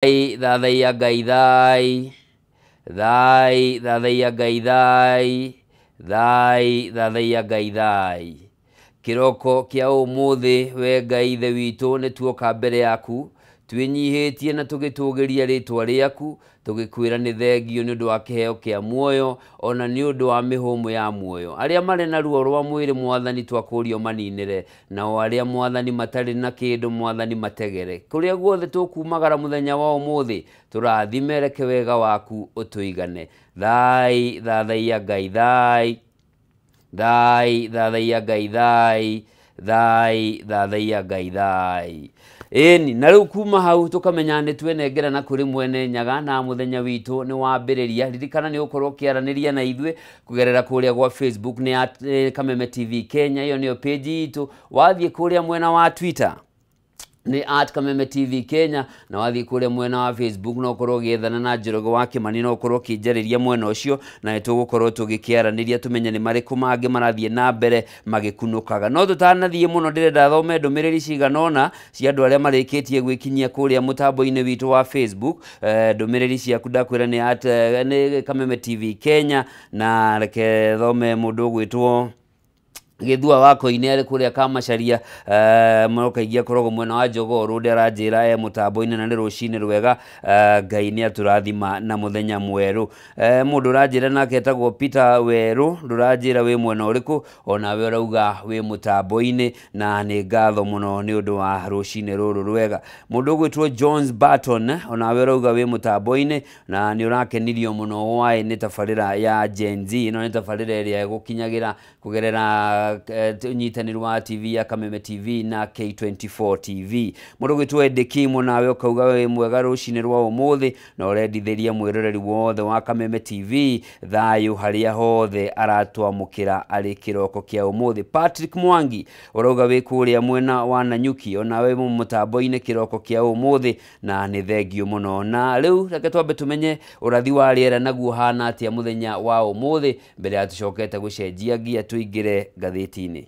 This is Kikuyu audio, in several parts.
Thathaiya Ngai thai thai, thathaiya Ngai thai thai, thathaiya Ngai thai. Kĩroko kĩa ũmũthĩ, we Ngai Ithe witũ, nĩ tuoka mbere yaku twĩnyihĩtie na tũgĩtũgĩria rĩtwa rĩaku, tũgĩkwĩra nĩ thengio nĩ ũndũ wa kĩheo kĩa muoyo ona nĩ ũndũ wa mĩhũmũ ya muoyo. Arĩa marĩ na ruo rwa mwĩrĩ, Mwathani, twakũria ũmaninĩre, nao arĩa, Mwathani, matarĩ na kĩndũ, Mwathani, mategere. Kũrĩa guothe tũkumagara mũthenya wa ũmũthĩ, tũrathime, reke wega waku ũtũigane. Thai, thathaiya Ngai thai thai, thathaiya Ngai thai thai, thathaiya Ngai thai. Ĩni na rĩu kuma hau tũkamenya nĩ twenengera na kũrĩ Mwene Nyaga na mũthenya witũ nĩ wambĩrĩria. Ririkana nĩ ũkorwo ũkĩaranĩria na ithuĩ kũgerera kũrĩa gwa Facebook nĩ at Kameme TV Kenya, ĩyo nĩyo page itũ. Wathiĩ kũrĩa mwena wa Twitter nĩ at Kameme TV Kenya, na wathiĩ kũrĩa mwena wa Facebook no ũkorwo ũgĩethana na Njoroge wa Kĩmani, no ũkorwo ũkĩnjarĩria mwena ũcio, na nĩ tũgũkorwo tũgĩkĩaranĩria tũmenye nĩ marĩkũ mangĩ marathiĩ na mbere magĩkunũkaga. No tũtanathiĩ mũno, ndĩrenda thome ndũmĩrĩri cigana ũna cia andũ arĩa marĩkĩtie gwĩkinyia kũrĩa mũtambo-inĩ witũ wa Facebook. Ndũmĩrĩri ciaku ndakwĩra nĩ at nĩ Kameme TV Kenya, na reke thome mũndũ ũgwĩtwo Gĩthua wa Koine arĩ kũrĩa Kamacaria, no kaingĩ akoragwo mwena wa Jogoo Road, aranjĩra e mũtambo-inĩ na nĩ rũcinĩ rwega, Ngai nĩ atũrathima na mũthenya mwerũ. Mũndũ ũranjĩra nake etagwo Peter Werũ, ndũranjĩra wĩ mwena ũrĩkũ, onawe ũrauga wĩ mũtambo-inĩ na nĩ ngatho mũno nĩ ũndũ wa rũcinĩ rũrũ rwega. Mũndũ ũgwĩtwo Jones Barton, onawe ũrauga wĩ mũtambo-inĩ na nĩ ũrakenirio mũno waĩ nĩ tabarĩra ya Gen Z. Ĩno nĩ tabarĩra ĩrĩa ĩgũkinyagĩra kũgerera ũnyitanĩri wa TV ya Kameme TV na K24 TV. Mũndũ ũgwĩtwo Eddie Kimo, nawe ũkauga wĩ mwega rũcinĩ rwa ũmũthĩ na ũrendithĩria mwĩroreri wothe wa Kameme TV thayũ harĩa hothe aratwamũkĩra arĩ kĩroko kĩa ũmũthĩ. Patrick Mwangi ũrauga wĩ kũrĩa mwena wa Nanyuki, onawe mũtambo-inĩ kĩroko kĩa ũmũthĩ na nĩ thengio mũno. Na rĩu reke twambe tũmenye ũrathi wa rĩera naguo hana atĩa mũthenya wa ũmũthĩ mbere ya tũcokete gũcenjia ngia tũingĩre ngathĩti-inĩ.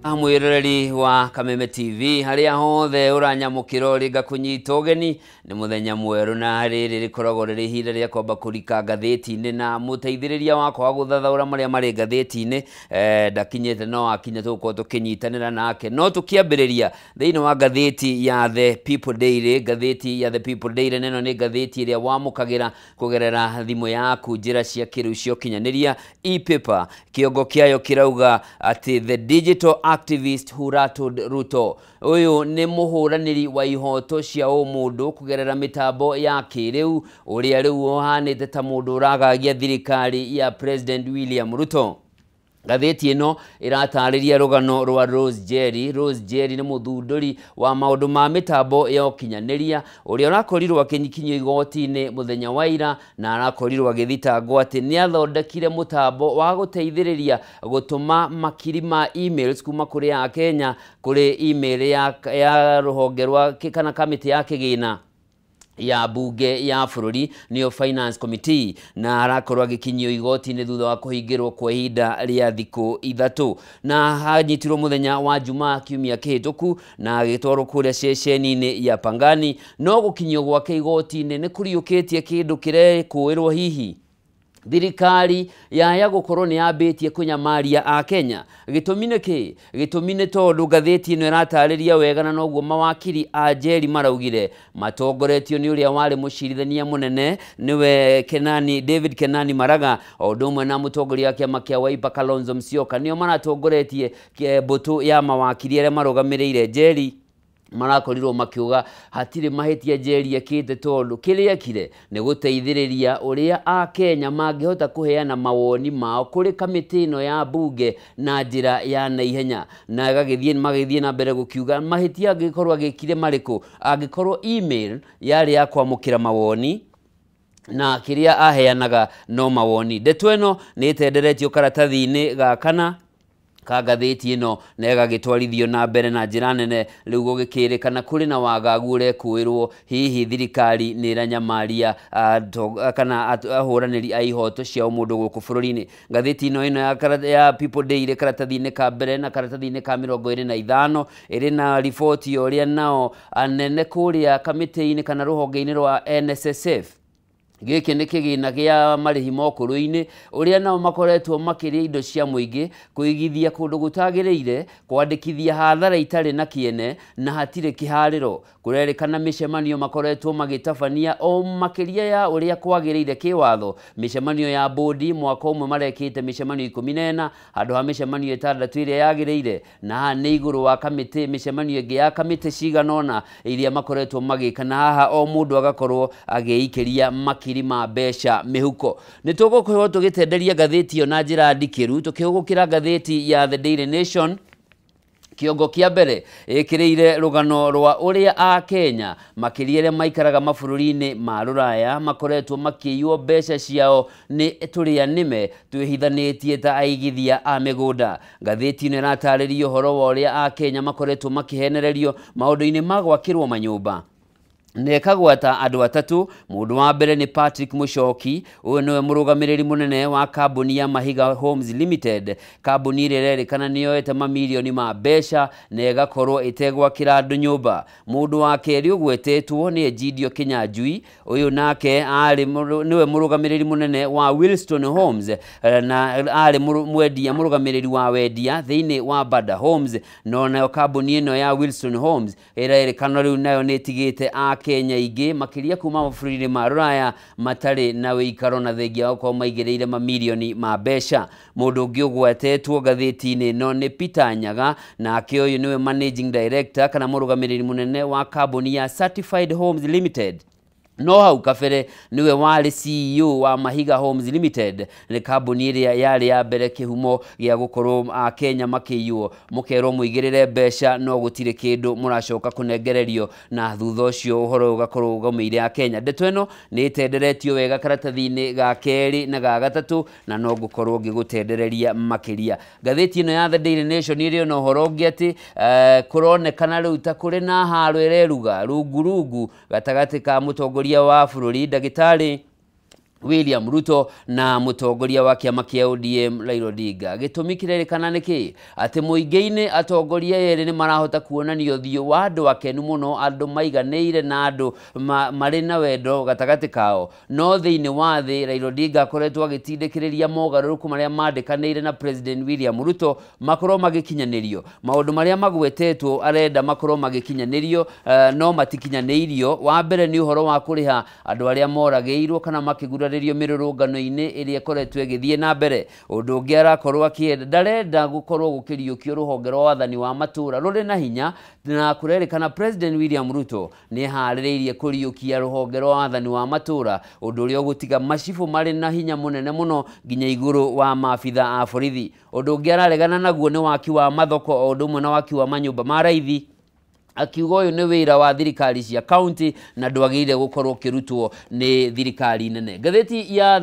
Mwiroreri wa Kameme TV haria hothe uranyamukira uri ngakunyita ugeni ni muthenya mweru na riri rikoragwo riri ihinda ria kwamba kurika ngathĩti-inĩ na muteithĩrĩria wakwa wa gũthathaũra marĩa marĩ ngathĩti-inĩ ndakinyĩte no akinya tũgũkorwo tũkĩnyitanĩra nake no tũkĩambĩrĩria thĩinĩ wa ngathĩti ya The People Daily. Ngathĩti ya The People Daily neno nĩ ngathĩti ĩrĩa wamũkagĩra kũgerera thimũ yaku njĩra cia kĩrĩu cia ũkinyanĩria e-paper. Kĩongo kĩayo kĩrauga atĩ the digital activist who rattled Ruto. Uyu ni muhuraniri wa ihoto cia umundu kugerera mitambo ya kiriu uria riu uhanite ta mundu uragagia thirikari ya President William Ruto. Ngathĩti ĩno ĩratarĩria rũgano rwa Rose Jerry. Rose Jerry nĩ mũthundũri wa maũndũ ma mĩtambo ya ũkinyanĩria ũrĩa ũrakorirwo akĩnyikinyio igoti-inĩ mũthenya wa ira na arakorirwo agĩthitangwo atĩ nĩ athondekire mũtambo wa gũteithĩrĩria gũtũma makiri ma emails kuma kũrĩ Akenya kũrĩ email ya rũhonge rwa kana kamĩtĩ ya kĩgĩna ya bunge ya bũrũri nĩyo Finance Committee na arakorwo agĩkinyio igoti-inĩ thutha wa kũhingĩrwo kwa ihinda rĩa thikũ ithatũ na anyitirwo mũthenya wa Jumaa kiumia kĩhĩtũku na agĩtwarwo kũrĩa ceceni-inĩ ya Pangani. No gũkinyio gwake igoti-inĩ nĩ kũriũkĩtie kĩndũ kĩrekũĩrwo hihi thirikari yaya gũkorwo nĩ yambĩtie kũnyamaria Akenya. Gĩtũmi nĩ kĩ? Gĩtũmi nĩ tondũ ngathĩti ĩno ĩratarĩria wega na noguo mawakiri a Njeri maraugire matongoretio nĩ ũrĩa warĩ mũcirithania mũnene nĩwe Kenani, David Kenani Maraga o ũndũ ũmwe na mũtongoria wa kĩama kĩa Wiper Kalonzo Musyoka nĩo maratongoretie mbũtũ ya mawakiri arĩa marũgamĩrĩire Njeri. Marakorirwo makiuga hatirĩ mahĩtia Njeri ekĩte tondũ kĩrĩa ekire nĩ gũteithĩrĩria ũrĩa Akenya mangĩhota kũheana mawoni mao kũrĩ kamĩtĩ ĩno ya bunge na njĩra ya naihenya na ĩgagĩthiĩ magĩthiĩ na mbere gũkiuga mahĩtia angĩkorwo agĩkire marĩkũ angĩkorwo email yarĩ ya kwamũkĩra mawoni na kĩrĩa aheanaga no mawoni. Ndeto ĩno nĩ ĩtenderetio karatathi-inĩ ga kana ka ngathĩti ĩno na ĩgagĩtwarithio na mbere na njĩra nene rĩu gũgĩkĩrĩkana kũrĩ na wagagu ũrekũĩrwo hihi thirikari nĩ ĩranyamaria kana ahũranĩri a ihoto cia ũmũndũ gũkũ bũrũri-inĩ. Ngathĩti ĩno ya People Daily karatathi-inĩ ka mbere na karatathi-inĩ ka 25 ĩrĩ na riboti ya ũrĩa nao anene kũrĩa kamĩtĩ-inĩ kana rũhonge-inĩ rwa NSSF gĩkĩ nĩ kĩgĩna kĩa marĩhi ma ũkũrũ-inĩ ũrĩa nao makoretwo makĩrĩa indo cia mũingĩ kũigithia kũndũ gũtagĩrĩire kwandĩkithia hathara itarĩ na kĩene na hatirĩ kĩharĩro. Kũrerĩkana mĩcemanio makoretwo magĩtabania o makĩria ya ũrĩa kwagĩrĩire kĩwatho. Mĩcemanio ya bodi mwaka ũmwe marekĩte mĩcemanio 14 handũ ha mĩcemanio 6 ĩrĩa yagĩrĩire na haha nĩ igũrũ wa kamĩtĩ mĩcemanio ĩngĩ ya kamĩtĩ cigana ũna iria makoretwo magĩka na haha o mũndũ agakorwo agĩikĩria makiri ma mbeca mĩhuko. Nĩ tũgũkorwo tũgĩtenderia ngathĩti ĩyo na njĩra ndikĩru tũkĩhũgũkĩra ngathĩti ya The Daily Nation. Kĩongo kĩa mbere ĩkĩrĩire rũgano rwa ũrĩa Akenya makĩria arĩa maikaraga mabũrũri-inĩ ma rũraya makoretwo makĩiywo mbeca ciao nĩ tũrĩa nĩme twĩhithanĩtie ta aigithia a mĩgũnda. Ngathĩti ĩno ĩratarĩria ũhoro wa ũrĩa Akenya makoretwo makĩhenererio maũndũ-inĩ ma gwakĩrwo manyũmba. Nekagwata andũ atatũ. Mũndũ wa mbere nĩ Patrick Muchoki, ũyũ nĩwe mũrũgamĩrĩri mũnene wa kambuni ya Mahiga Homes Limited, kambuni ĩrĩa ĩrerĩkana nĩ yoete mamirioni ma mbeca na ĩgakorwo ĩtegwakĩra andũ nyũmba. Mũndũ wa kerĩ ũgwetetwo nĩ Egidio Kinyanjui, ũyũ nake arĩ nĩwe mũrũgamĩrĩri mũnene wa Wilston Homes na arĩ mwendia mũrũgamĩrĩri wa wendia thĩinĩ wa Bada Homes, no nayo kambuni ĩno ya Wilston Homes ĩrerĩkana rĩu nayo nĩ ĩtigĩte Akenya ingĩ makĩria kuma mabũrũri-inĩ ma rũraya matarĩ na wĩikaro na thengia wa gũkorwo maigĩrĩire mamirioni ma mbeca. Mũndũ ũngĩ ũgwetetwo ngathĩti-inĩ ĩno nĩ Peter Nyaga, nake ũyũ nĩwe managing director kana mũrũgamĩrĩri mũnene wa kambuni ya Certified Homes Limited. No hau kabere niwe warĩ CEO wa Mahiga Homes Limited, nĩ kambuni ĩrĩa yarĩ ya mbere kĩhumo gĩa gũkorwo Akenya makĩiywo mũkerwo mũigĩrĩre mbeca no gũtirĩ kĩndũ mũracoka kũnengererio, na thutha ũcio ũhoro ũgakorwo ũgũmĩire Akenya. Ndeto ĩno nĩ ĩtenderetio wega karatathi-inĩ ga kerĩ na ga gatatũ na no ngũkorwo ngĩgũtendereria makĩria. Ngathĩti ĩno ya The Daily Nation ĩrĩ na ũhoro ũngĩ atĩ kũronekana rĩu ta kũrĩ na haro ĩreruga rungurungu gatagatĩ ka mũtongoria wa bũrũri ndagĩtarĩ William Ruto na mũtongoria wa kĩama kĩa ODM Raila Odinga. Gĩtũmi kĩrerĩkana nĩ kĩ? Atĩ mũingĩ-inĩ atongoria erĩ nĩ marahota kuonania ũthiũ wa andũ akenu mũno, andũ maiganĩire na andũ marĩ na wendo gatagatĩ kao. No thĩinĩ wa thĩ Raila Odinga akoretwo agĩtindĩkĩrĩria mogarũrũku marĩa mandĩkanĩire na President William Ruto makorwo magĩkinyanĩrio. Maũndũ marĩa magwetetwo arenda makorwo magĩkinyanĩrio, no matikinyanĩirio. Wa mbere nĩ ũhoro wa kũrĩha andũ arĩa moragĩirwo kana makĩgurarĩrio mĩrũrũngano-inĩ ĩrĩa ĩkoretwo ĩgĩthiĩ na mbere. Ũndũ ũngĩ arakorwo akĩenda, ndarenda gũkorwo gũkĩriũkio rũhonge rwa wathani wa matũũra rũrĩ na hinya, na kũrerĩkana President William Ruto nĩ eharĩrĩirie kũriũkia rũhonge rwa wathani wa matũũra, ũndũ ũrĩa ũgũtiga macibũ marĩ na hinya mũnene mũno nginya igũrũ wa maabitha a borithi. Ũndũ ũngĩ araregana naguo nĩ waki wa mathoko o ũndũ ũmwe na waki wa manyũmba ma raithi, akiuga ũyũ nĩ wĩra wa thirikari cia county na ndwagĩrĩire gũkorwo ũkĩrutwo nĩ thirikari nene. Ngathĩti ya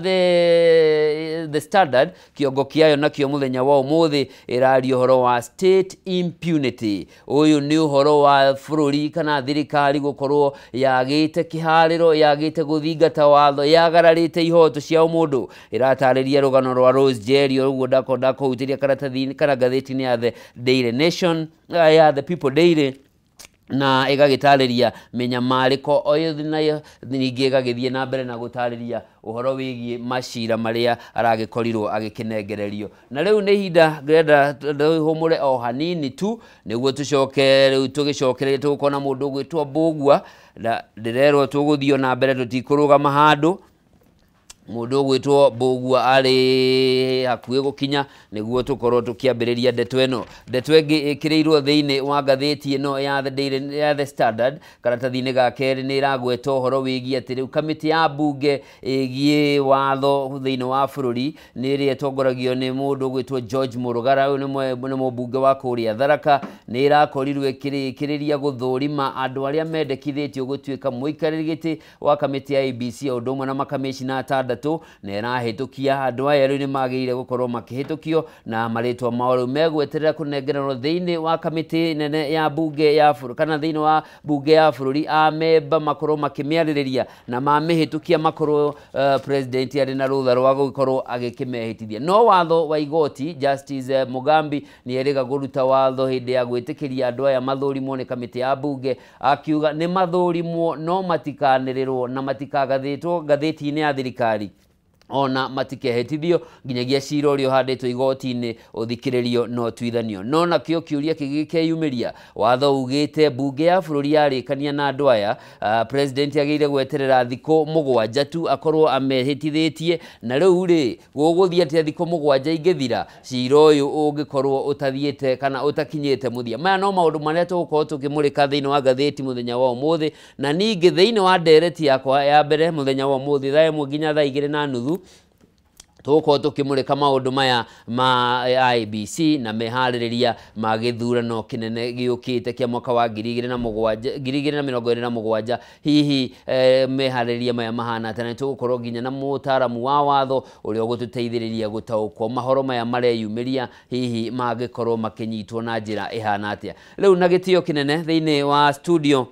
The Standard kĩongo kĩayo nakĩo mũthenya wa ũmũthĩ ĩraria ũhoro wa state impunity. Ũyũ nĩ ũhoro wa bũrũri kana thirikari gũkorwo yagĩte kĩharĩro, yagĩte gũthingata watho, yagararĩte ihoto cia ũmũndũ. Ĩratarĩria rũgano rwa Rose Njeri, ũguo ndakũhutĩria karatathi kana ngathĩti-inĩ ya The Daily Nation, ya The People Daily, na ĩgagĩtarĩria mĩnyamarĩko o nayo, ningĩ ĩgagĩthiĩ na mbere na gũtarĩria ũhoro wĩgiĩ macira marĩa aragĩkorirwo agĩkĩnengererio. Na rĩu nĩ ihinda ngĩrenda tũhũmũre o hanini tu nĩguo tũcoke rĩu tũgĩcokererie tũgũkorwo na mũndũ ũgwĩtwo Mbũgua, na ndĩrerwo tũgũthiĩ na mbere tũtikũrũgama handũ. Mũndũ ũgwĩtwo Mbũgua arĩ hakuhĩ gũkinya nĩguo tũkorwo tũkĩambĩrĩria ndeto ĩno. Ndeto ĩngĩ ĩkĩrĩirwo thĩinĩ wa ngathĩti ĩno ya The Daily, ya The Standard karatathi-inĩ ga kerĩ nĩ ĩragweta ũhoro wĩgiĩ atĩ rĩu kamĩtĩ ya mbunge ĩgiĩ watho thĩinĩ wa bũrũri nĩ ĩrĩa ĩtongoragio nĩ mũndũ ũgwĩtwo George Mũrũgara, ũyũ nĩ mũmbunge wa kũrĩa Tharaka, nĩ ĩrakorirwo ĩkĩrĩkĩrĩria gũthũrima andũ arĩa mendekithĩtio gũtuĩka mũikarĩri gĩtĩ wa kamĩtĩ ya ABC o ũndũ ũmwe na makamĩcina atandatũ, na ĩrahĩtũkia andũ aya rĩu nĩ magĩrĩire gũkorwo makĩhĩtũkio na marĩtwa mao rĩu megweterera kũnengeranwo thĩinĩ wa kamĩtĩ nene ya bunge ya bũrũri kana thĩinĩ wa bunge ya bũrũri, amemba makorwo makĩmĩarĩrĩria na mamĩhĩtũkia makorwo president arĩ na rũtha rwa gũkorwo agĩkĩmehĩtithia. No watho wa igoti Justice Mugambi nĩ erĩga kũruta watho hĩndĩ ya gwĩtĩkĩria andũ aya mathũrimwo nĩ kamĩtĩ ya bunge, akiuga nĩ mathũrimwo no matikanĩrĩrwo na matikagathĩtwo ngathĩti-inĩ ya thirikari ona matikehĩtithio nginyagia cira ũrĩa ũhandĩtwo igoti-inĩ ũthikĩrĩrio no ũtuithanio. No nakĩo kĩũria kĩgĩkeyumĩria, watho ugĩte mbunge ya bũrũri yarĩkania na andũ aya, president agĩrĩire gweterera thikũ 7 tu akorwo amehĩtithĩtie, na rĩu rĩ gũgũthiĩ atĩa thikũ 7 ingĩthira cira ũyũ ũngĩkorwo ũtathiĩte kana ũtakinyĩte mũthia. Maya no maũndũ marĩa tũgũkorwo tũkĩmũrĩka thĩinĩ wa ngathĩti mũthenya wa ũmũthĩ, na ningĩ thĩinĩ wa ndereti yakwa ya mbere mũthenya wa ũmũthĩ thaa 1 nginya thaa 2:30 tũgũkorwo tũkĩmũrĩka maũndũ maya ma IEBC na meharĩrĩria ma gĩthurano kĩnene gĩũkĩte kĩa mwaka wa 2027. Hihi meharĩrĩria maya mahana atĩa? Na tũgũkorwo nginya na mũtaaramu wa watho ũrĩa ũgũtũteithĩrĩria gũtaũkwo mahoro maya mareyumĩria hihi mangĩkorwo makĩnyitwo na njĩra ĩhana atĩa. Rĩu na gĩtĩo kĩnene thĩinĩ wa studio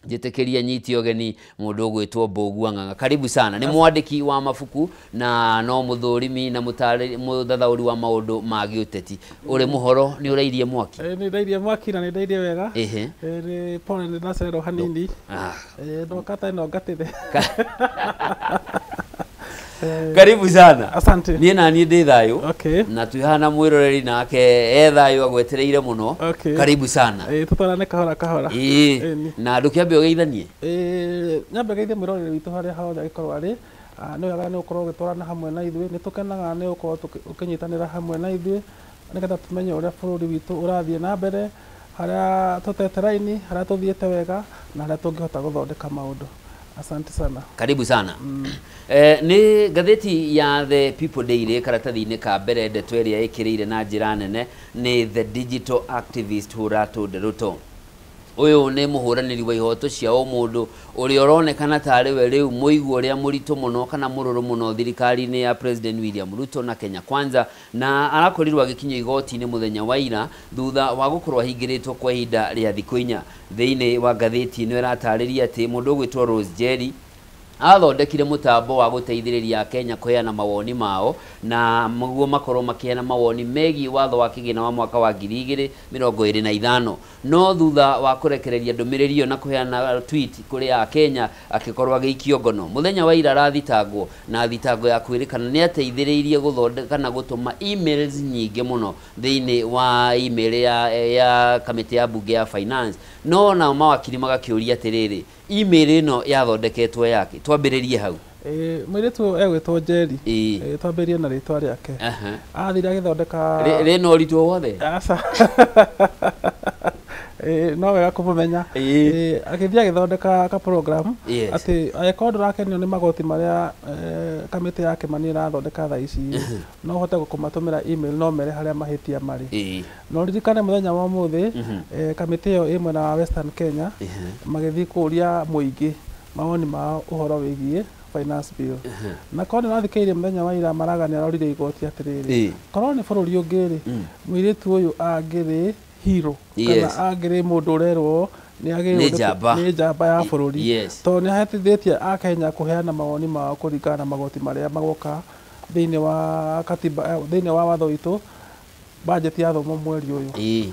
njĩtĩkĩria nyiti ũgeni mũndũ ũgwĩtwo Mbũgua Ng'ang'a. Karibu sana. Nĩ mwandĩki wa mabuku na no mũthũrimi na mũthathaũri wa maũndũ ma gĩũteti. Ũrĩ mũhoro, nĩ ũrairie mwaki? Nĩ ndairie mwaki na nĩ ndairie wega. Nĩ pole nĩ ndacererwo hanini. No kata ĩno ngatĩre. Karibu sana. Asante. Niĩ na niĩ ndĩ thayũ. Okay. Na twĩ haha na mwĩroreri nake e thayũ agwetereire mũno. Okay. Karibu sana. Tũtwarane kahora kahora. Na ndũkĩambe ũgeithanie? Nyambe geithie mwĩroreri witũ harĩa hothe angĩkorwo arĩ. Nĩ wega nĩ gũkorwo ũgĩtwarana hamwe na ithuĩ, nĩ tũkenaga nĩ gũkorwo ũkĩnyitanĩra hamwe na ithuĩ nĩgetha tũmenye ũrĩa bũrũri witũ ũrathiĩ na mbere, harĩa tũtete raini, harĩa tũthiĩte wega na harĩa tũngĩhota gũthondeka maũndũ. Asante sana. Karibu sana. Nĩ ngathĩti ya The People Daily karatathi-inĩ ka mbere ndeto ĩrĩa ĩkĩrĩire na njĩra nene nĩ The Digital Activist who Rattled Ruto. Ũyũ nĩ mũhũranĩri wa ihoto cia ũmũndũ ũrĩa ũronekana tarĩ we rĩu mũigua ũrĩa mũritũ mũno kana mũrũrũ mũno thirikari-inĩ ya President William Ruto na Kenya Kwanza, na arakorirwo agĩkinyio igoti-inĩ mũthenya wa ira thutha wa gũkorwo ahingĩrĩtwo kwa ihinda rĩa thikũ 4. Thĩinĩ wa ngathĩti ĩno ĩratarĩria atĩ mũndũ ũgwĩtwo Rose Njeri Athondekire mutambo wa guteithiriria Kenya kuheana mawoni mao na muguo makorwo makiheana mawoni megiĩ watho wa kĩgĩna wa mwaka wa 2025. No thutha wa kurekereria ndũmĩrĩri ĩyo na kuheana tweet kũrĩ Akenya, akĩkorwo agĩikio ngono. Mũthenya wa ira arathitangwo na thitango ya kwĩrĩkana nĩ ateithĩrĩirie gũthondeka na gũtũma emails nyingĩ mũno thĩinĩ wa email ya kamĩtĩ ya bunge ya finance. No nao mawakiri magakĩũria atĩrĩrĩ, email ĩno yathondeketwo yake? Twambĩrĩrie hau. Mũirĩtu egwĩtwo Njeri. Twambĩrĩrie na rĩtwa rĩake. Athire agĩthondeka Rĩna ũritũ o wothe? Aca. No wega kũmũmenya. Agĩthiĩ agĩthondeka ka program atĩ angĩkorwo ndũrakenio nĩ magoti marĩa kamĩtĩ ya Kĩmani ĩrathondeka thaa ici, no ũhote kũmatũmĩra email no mere harĩa mahĩtia marĩ. Na ũririkane mũthenya wa ũmũthĩ, kamĩtĩ ĩyo ĩ mwena wa Western Kenya magĩthiĩ kũũria mũingĩ mawoni mao ũhoro wĩgiĩ finance bill. Na korwo nĩ ũrathikĩrĩirie mũthenya wa ira, Maraga nĩ arorire igoti atĩrĩrĩ, korwo nĩ bũrũri ũngĩ rĩ, mũirĩtu ũyũ angĩrĩ hero kana angĩrĩ mũndũ ũrerwo nĩ agĩrĩirwo nĩ njamba ya bũrũri, tondũ nĩ ahotithĩtie Akenya kũheana mawoni mao kũringana na magoti marĩa magoka thĩinĩ wa katiba, thĩinĩ wa watho witũ, budget yathomwo mweri ũyũ.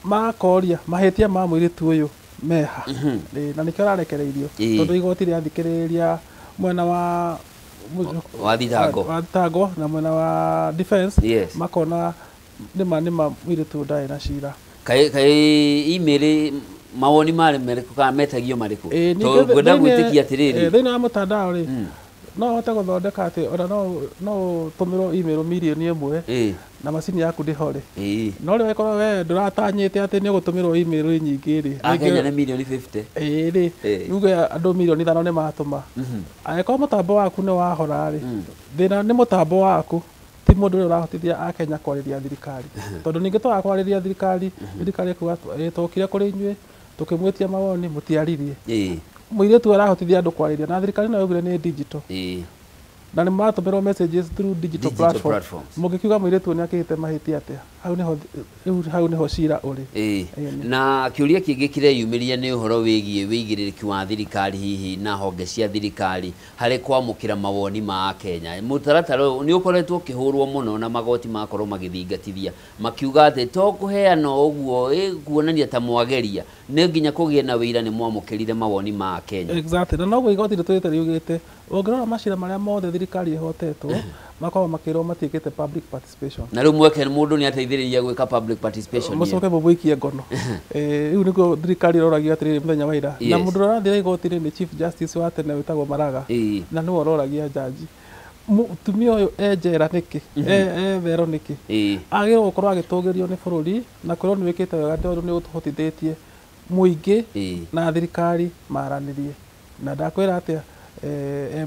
Makoria mahĩtia ma mũirĩtu ũyũ meha, na nĩkĩo ararekereirio, tondũ igoti rĩathikĩrĩria mwena wa thitango na mwena wa defense, makona nĩma nĩma mũirĩtu ndarĩ na cira. Kaĩ email mawoni marĩ marĩkũ kana metagio marĩkũ? Tondũ ngwenda gwĩtĩkia atĩrĩrĩ, thĩinĩ wa mũtandao rĩ, no ũhote gũthondeka atĩ ona no ũtũmĩrwo email 1,000,000 na macini yaku ndĩhore. No rĩu angĩkorwo we ndũratanyĩte atĩ nĩ ũgũtũmĩrwo email nyingĩ rĩ, Akenya nĩ 50 million. Rĩ, uge andũ 5 million nĩ matũma. Angĩkorwo mũtambo waku nĩ wahora rĩ, thĩna nĩ mũtambo waku, ti mũndũ ũrĩa ũrahotithia Akenya kwarĩria thirikari. Tondũ ningĩ twaga kwarĩria thirikari, thirikari ĩkuga twokire kũrĩ inyuĩ tũkĩmwĩtia mawoni mũtiaririe. Mũirĩtu arahotithia andũ kwarĩria na thirikari no yaugire nĩ digital. Na nĩ maratũmĩrwo messages through digital platforms. Mũngĩkiuga mũirĩtu nĩ akĩhĩte mahĩtia atĩa? Hau nĩho hau nĩho cira ũrĩ. Na kĩũria kĩngĩ kĩreyumĩria nĩ ũhoro wĩgiĩ wĩigĩrĩrĩki wa thirikari hihi na honge cia thirikari harĩ kwamũkĩra mawoni ma Akenya. Mũtaratara ũyũ nĩ ũkoretwo ũkĩhũrwo mũno na magoti makorwo magĩthingatithia makiuga atĩ to kũheana ũguo kuonania ta mwageria, nĩ nginya kũgĩe na wĩira nĩ mwamũkĩrire mawoni ma Akenya. Exactly. Na noguo igoti rĩtũrĩte riugĩte, ũngĩrora macira marĩa mothe thirikari ĩhotetwo, makoragwo makĩrwo matiĩkĩte public participation. Na rĩu mweke mũndũ nĩ ateithĩrĩria gwĩka public participation. Mũcoke mũmũikie ngono. Rĩu nĩguo thirikari ĩroragia atĩrĩrĩ mũthenya wa ira. Na mũndũ ũrĩa ũrathire igoti-inĩ nĩ Chief Justice wa tene wĩtagwo Maraga. Na nĩwe ũroragia jaji. Mũtumia ũyũ e njera nĩkĩ? E thero nĩkĩ? Agĩrĩirwo gũkorwo agĩtũgĩrio nĩ bũrũri na kwĩrwo nĩ wĩkĩte wega tondũ nĩ ũtũhotithĩtie mũingĩ na thirikari maranĩrie. Na ndakwĩra atĩa,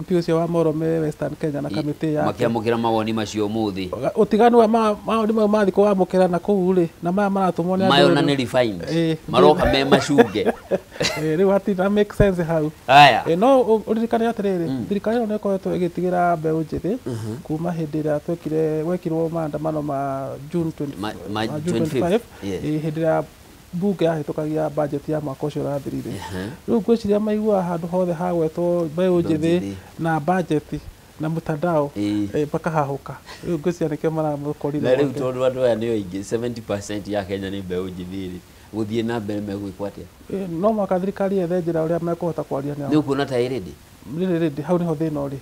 MP ũcio wa Morome Western Kenya na kamĩtĩ yake makĩamũkĩra mawoni macio ũmũthĩ. Ũtiganu wa mawoni mau mathiĩ kũwamũkĩra na kũu rĩ, na maya maratũmwo nĩ andũ mayo na nĩ refined maroka me macunge. Rĩu hatina make sense hau. No ũririkane atĩrĩrĩ, thirikari ĩno nĩ ĩkoretwo ĩgĩtigĩra mbeũ njĩthĩ kuma hĩndĩ ĩrĩa twekire gwekirwo maandamano ma June 25, hĩndĩ ĩrĩa bunge yahĩtũkagia budget ya mwaka ũcio ũrathirire. Rĩu ngwĩciria maiguaga handũ hothe hagwetwo mbeũ njĩthĩ na budget na mtandao makahahũka. Rĩu ngwĩciria nĩkĩo maramũkorire. Na rĩu tondũ andũ aya nĩ aingĩ, 70% ya Kenya nĩ mbeũ njĩthĩ rĩ, gũthiĩ na mbere megwĩkwo atĩa? No mũhaka thirikari yethe njĩra ũrĩa mekũhota kwaria nao. Nĩ ũkuona ta ĩ ready? Rĩrĩ ready, hau nĩho thĩna ũrĩ.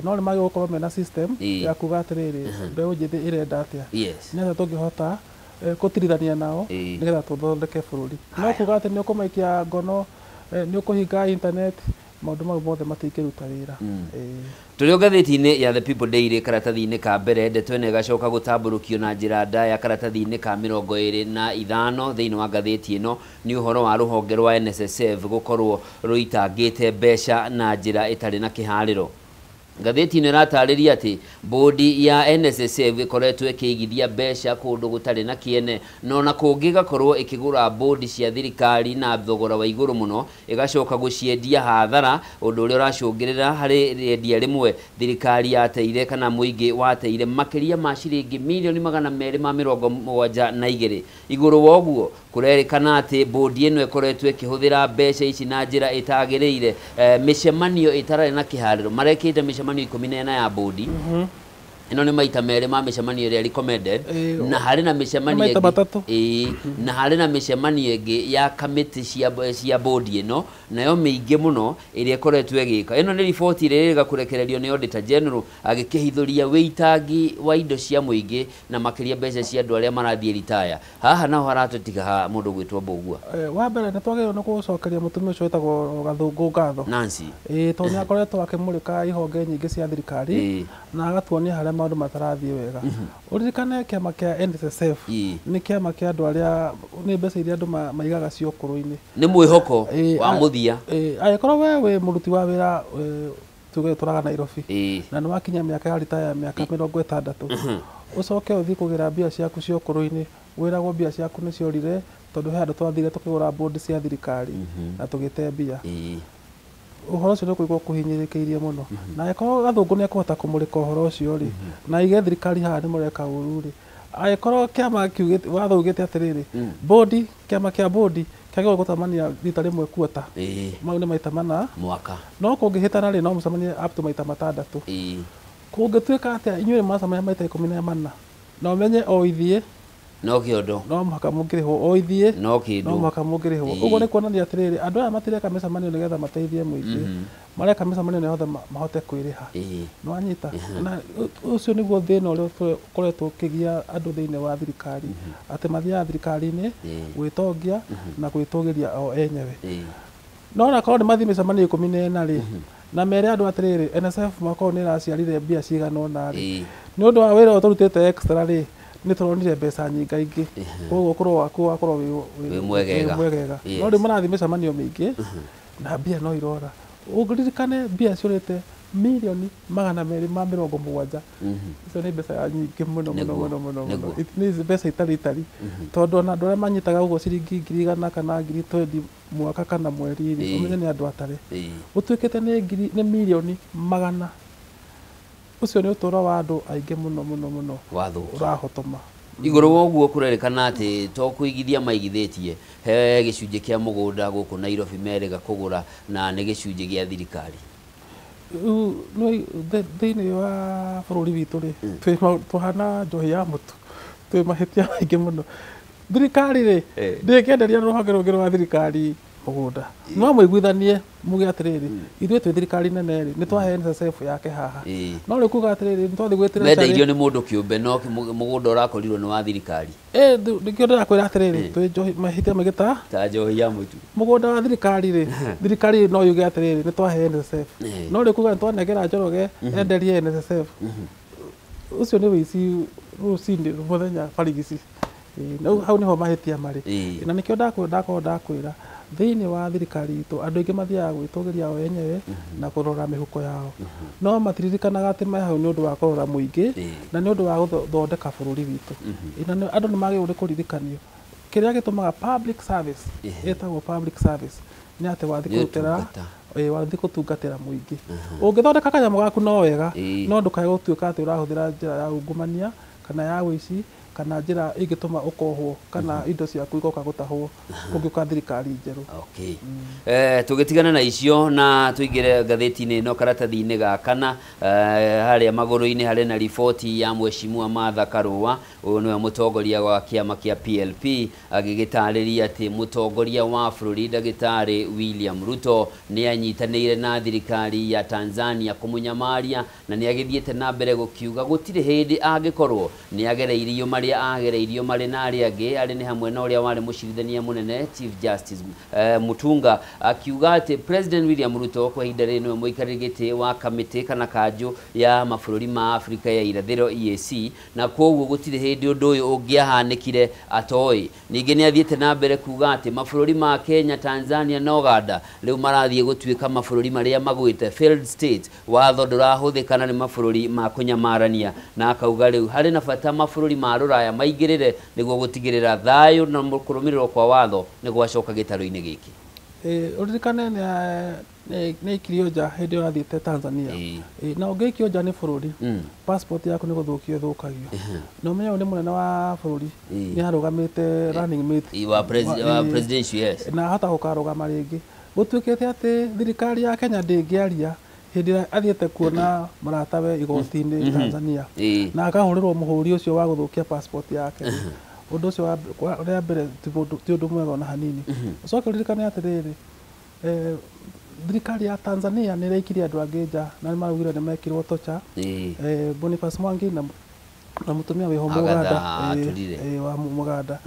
No nĩ magĩrĩirwo gũkorwo mena system ya kuga atĩrĩrĩ, mbeũ njĩthĩ ĩrenda atĩa? Nĩ atĩa tũngĩhota kũtirithania nao nĩgetha tũthondeke bũrũri. No kuga atĩ nĩ ũkũmaikia ngono, nĩ ũkũhinga internet, maũndũ mau mothe matingĩruta wĩra. Tũrĩ o ngathĩti-inĩ ya The People Daily karatathi-inĩ ka mbere, ndeto ĩno ĩgacoka gũtambũrũkio na njĩra ndaya karatathi-inĩ ka 25 thĩinĩ wa ngathĩti ĩno. Nĩ ũhoro wa rũhonge rwa NSSF gũkorwo rũitangĩte mbeca na njĩra ĩtarĩ na kĩharĩro. Ngathĩti ĩno ĩratarĩria atĩ bodi ya NSSF ĩkoretwo ĩkĩigithia mbeca kũndũ gũtarĩ na kĩene, no na kũngĩ ĩgakorwo ĩkĩgũra bodi cia thirikari na thogora wa igũrũ mũno, ĩgacoka gũciendia hathara, ũndũ ũrĩa ũracũngĩrĩra harĩ rĩendia rĩmwe thirikari yateire kana mũingĩ wateire makĩria ma ciringi 272 million. Igũrũ wa ũguo Kũrerĩkana atĩ bodi ĩno ĩkoretwo ĩkĩhũthĩra mbeca ici na njĩra ĩtagĩrĩire. Mĩcemanio ĩtararĩ na kĩharĩro, marekĩte mĩcemanio 14 ya bodi. Ĩno nĩ maita merĩ ma mĩcemanio ĩrĩa recommended, na harĩ na mĩcemanio maita ĩngĩ- matatũ. Ĩĩ, na harĩ na mĩcemanio ĩngĩ ya kamĩtĩ cia bodi ĩno, nayo mĩingĩ mũno ĩrĩa ĩkoretwo ĩgĩka. Ĩno nĩ riboti ĩrĩa ĩrĩga kũrekererio nĩ Auditor General agĩkĩhithũria wĩitangi wa indo cia mũingĩ na makĩria mbeca cia andũ arĩa marathiĩ ritaya. Haha naho haratũtiga ha mũndũ gwĩtwo Mbũgua. Wa mbere nĩ twagĩrĩirwo nĩ gũcokeria mũtumia ũcio wĩtagwo Gathũngũ ngatho. Nancy. Ĩĩ, tondũ nĩ akoretwo akĩmũrĩka ihonge nyingĩ cia thirikari na agatuonia harĩa maũndũ matarathiĩ wega. Ũririkane kĩama kĩa NSSF nĩ kĩama kĩa andũ arĩa nĩ mbeca iria andũ maigaga cia ũkũrũ-inĩ. Nĩ mwĩhoko wa mũthia. Angĩkorwo we wĩ mũruti wa wĩra, tuge ũtũraga Nairobi, na nĩ wakinya mĩaka ya ritaya, mĩaka 60, ũcoke ũthiĩ kũgĩra mbia ciaku cia ũkũrũ-inĩ, wĩragwo mbia ciaku nĩ ciorire tondũ he handũ twathire tũkĩgũra bond cia thirikari na tũgĩte mbia. Ũhoro ũcio nĩ ũkũigua ũkũhinyĩrĩkĩirie mũno, na angĩkorwo Gathũngũ nĩ ekũhota kũmũrĩka ũhoro ũcio rĩ, na aige thirikari haha nĩ mũreka ũru rĩ, angĩkorwo kĩama kiugĩte, watho ugĩte atĩrĩrĩ, bodi, kĩama kĩa bodi kĩagĩrĩirwo gũcemania rita rĩmwe kuota, mau nĩ maita mana mwaka, no kũngĩhĩtana rĩ, no mũcemanie up to maita matandatũ. Kũngĩtuĩka atĩa inyuĩ mwacemania maita 14, na ũmenye o ithiĩ no kĩondo, no mũhaka mũngĩrĩhwo, o ithiĩ no kĩndũ, no mũhaka mũngĩrĩhwo. Ũguo nĩ kuonania atĩrĩrĩ, andũ aya matireka mĩcemanio nĩgetha mateithie mũingĩ, mareka mĩcemanio nĩgetha mahote kwĩrĩha. Nĩwanyita? Na ũcio nĩguo thĩna ũrĩa ũkoretwo ũkĩgia andũ thĩinĩ wa thirikari, atĩ mathiaga thirikari-inĩ gwĩtongia na gwĩtũgĩria o enyewe. No onakorwo nĩ mathiĩ mĩcemanio 14 rĩ, na mere andũ atĩrĩrĩ, NSSF mwaka ũyũ nĩ ĩraciarire mbia cigana ũna rĩ, nĩ ũndũ wa wĩra ũyũ tũrutĩte extra rĩ, nĩ tũronire mbeca nyingaingĩ, koguo ũkũrũ waku wakorwo wĩ mwegega. Wĩ mwegega. No rĩu marathiĩ mĩcemanio mĩingĩ na mbia no irora. Ũngĩririkane mbia ciũrĩte mirioni 270. Icio nĩ mbeca nyingĩ mũno mũno mũno mũno mũno. Nĩ mbeca itarĩ itari, tondũ ona andũ arĩa manyitaga ũguo ciringi 100,000 kana 20,000 mwaka kana mweri rĩ, ũmenye nĩ andũ atare. Gũtuĩkĩte nĩ ngiri, nĩ mirioni magana. Ũcio nĩ ũtũro wa andũ aingĩ mũno mũno mũno wathũkia, ũrahotoma. Igũrũ wa ũguo kũrerĩkana atĩ to kũigithia maigithĩtie, he gĩcunjĩ kĩa mũgũnda gũkũ Nairobi merĩga kũgũra na nĩ gĩcunjĩ gĩa thirikari. Rĩu thĩinĩ wa bũrũri witũ rĩ, tũhana njohi ya mũtu, twĩ mahĩtia maingĩ mũno. Thirikari rĩ, ndĩngĩenderia rũhonge rũngĩ rwa thirikari mũgũnda. No mũiguithanie muge atĩrĩrĩ, ithuĩ twĩ thirikari nene rĩ, nĩ twahe NSSF yake haha. No rĩu kuga atĩrĩrĩ, nĩ twathiĩ gwĩ mendeirio treasury. Nĩ mũndũ kĩũmbe, no mũgũnda ũrakorirwo nĩ wa thirikari. Nĩkĩo ndĩrakwĩra atĩrĩrĩ, twĩ njohi, mahĩtia maingĩ ta ta njohi ya mũtu. Mũgũnda wa thirikari rĩ, thirikari no yuge atĩrĩrĩ, nĩ twahe NSSF. No rĩu kuga nĩ twanengera Njoroge enderie NSSF, ũcio nĩ wĩici rũcinĩ mũthenya barigici. Na hau nĩho mahĩtia marĩ. Na nĩkĩo ndakorwo ndakwĩra thĩinĩ wa thirikari itũ andũ aingĩ mathiaga gwĩtũgĩria o enyewe na kũrora mĩhuko yao, no matiririkanaga atĩ me hau nĩ ũndũ wa kũrora mũingĩ na nĩ ũndũ wa gũthondeka bũrũri witũ. Na andũ nĩ magĩrĩirwo nĩ kũririkanio kĩrĩa gĩtũmaga public service ĩtagwo public service nĩ atĩ wathiĩ Nĩ kũrutĩra ũtungata. Wathiĩ gũtungatĩra mũingĩ. Ũngĩthondeka kanyamũ gaku no wega, no ndũkae gũtuĩka atĩ ũrahũthĩra njĩra ya ungumania kana ya ũici kana njĩra ĩngĩtũma ũkohwo kana indo ciaku igoka gũtahwo kũngĩũka thirikari njerũ. Okay. Tũgĩtigana na icio na tũingĩre ngathĩti-inĩ ĩno karatathi-inĩ ga kana, harĩa magũrũ-inĩ harĩ na riboti ya Mheshimiwa Martha Karũa. Ũyũ nĩwe mũtongoria wa kĩama kĩa PLP, agĩgĩtarĩria atĩ mũtongoria wa bũrũri ndagĩtarĩ William Ruto nĩ anyitanĩire na thirikari ya Tanzania kũmũnyamaria, na nĩ agĩthiĩte na mbere gũkiuga gũtirĩ hĩndĩ angĩkorwo nĩ agereirio marĩa agereirio marĩ na arĩa angĩ, arĩ nĩ hamwe na ũrĩa warĩ mũcirithania mũnene Chief Justice Mutunga, akiuga atĩ President William Ruto kwa ihinda rĩrĩ nĩwe mũikarĩri gĩtĩ wa kamĩtĩ kana kanjũ ya mabũrũri ma Afrika ya irathĩro EAC, na koguo gũtirĩ hĩndĩ ũndũ ũyũ ũngĩahanĩkire atoĩ. Ningĩ nĩ athiĩte na mbere kuga atĩ mabũrũri ma Kenya, Tanzania na Uganda rĩu marathiĩ gũtuĩka mabũrũri marĩa magwĩte failed state, watho ndũrahũthĩka na nĩ mabũrũri ma kũnyamarania, na akauga rĩu harĩ na bata mabũrũri ma rũraya maingĩrĩre nĩguo gũtigĩrĩra thayũ na kũrũmĩrĩrwo kwa watho nĩ gwacoka gĩtarũ-inĩ gĩkĩ. Ũririkane nĩ aikirio nja hĩndĩ ĩyo athiĩte Tanzania. Na ũngĩikio nja nĩ bũrũri, passport yaku nĩ gũthũkio ĩthũkagio. Na ũmenye ũyũ nĩ mũnene wa bũrũri, nĩ arũgamĩte running mate wa presidential, yes. Na ahota gũkarũgama rĩngĩ. Gũtuĩkĩte atĩ thirikari ya Kenya ndĩngĩaria hĩndĩ ĩrĩa athiĩte kuona mũratawe igoti-inĩ Tanzania, na akahũrĩrwo mũhũri ũcio wa gũthũkia passport yake. Ũndũ ũcio ũrĩa mbere ti ũndũ mwega ona hanini. Ũcoke ũririkane atĩrĩrĩ, thirikari ya Tanzania nĩ ĩraikirie andũ angĩ nja na nĩ maraugire nĩ mekirwo torture. Boniface Mwangi na mũtumia wĩho Mũganda, wa Mũganda.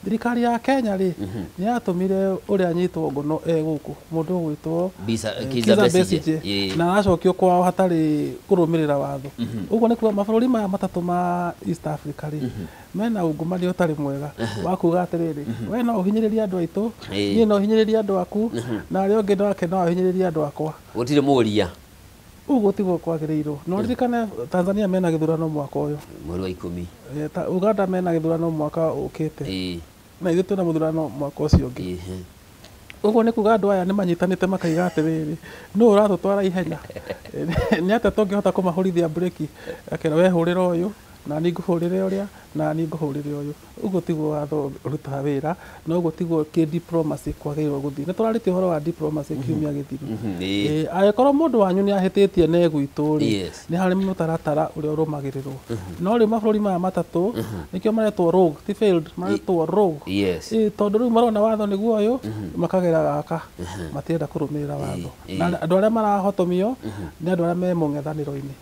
Thirikari ya Kenya rĩ, nĩ yatũmire ũrĩa anyitwo ngono gũkũ, mũndũ ũgwĩtwo Kizza Besigye, na aracokio kwao hatarĩ kũrũmĩrĩra watho. Ũguo nĩ kuga mabũrũri maya matatũ ma East Africa rĩ, mena ungumania ũtarĩ mwega wa kuga atĩrĩrĩ, we no ũhinyĩrĩrie andũ aitũ, niĩ no hinyĩrĩrie andũ aku, na arĩa ũngĩ nake no ahinyĩrĩrie andũ akwa. Gũtirĩ mũria. Ũguo tiguo kwagĩrĩirwo. No ririkane Tanzania mena gĩthurano mwaka ũyũ, mweri wa 10. Uganda mena gĩthurano mwaka ũkĩte, na ithuĩ twĩna mũthurano mwaka ũcio ũngĩ. Ũguo nĩ kuga andũ aya nĩ manyitanĩte makaiga atĩrĩrĩ, nũ ũratũtwara ihenya? Nĩ atĩa tũngĩhota kũmahũrithia breki? Akera we hũrĩra ũyũ, na niĩ ngũhũrĩre ũrĩa, na niĩ ngũhũrĩre ũyũ. Ũguo tiguo watho ũrutaga wĩra, na ũguo tiguo kĩ-diplomacy kwagĩrĩirwo gũthiĩ. Nĩ tũrarĩtie ũhoro wa diplomacy kiumia gĩthiru. Angĩkorwo mũndũ wanyu nĩ ahĩtĩtie na egwitũ rĩ, nĩ harĩ mũtaratara ũrĩa ũrũmagĩrĩrwo. No rĩu mabũrũri maya matatũ nĩkĩo maretwo rogue, ti failed, maretwo rogue. Tondũ rĩu marona watho nĩguo ũyũ, makagera gaka, matienda kũrũmĩrĩra watho. Na andũ arĩa marahotomio nĩ andũ arĩa me mũng'ethanĩro-inĩ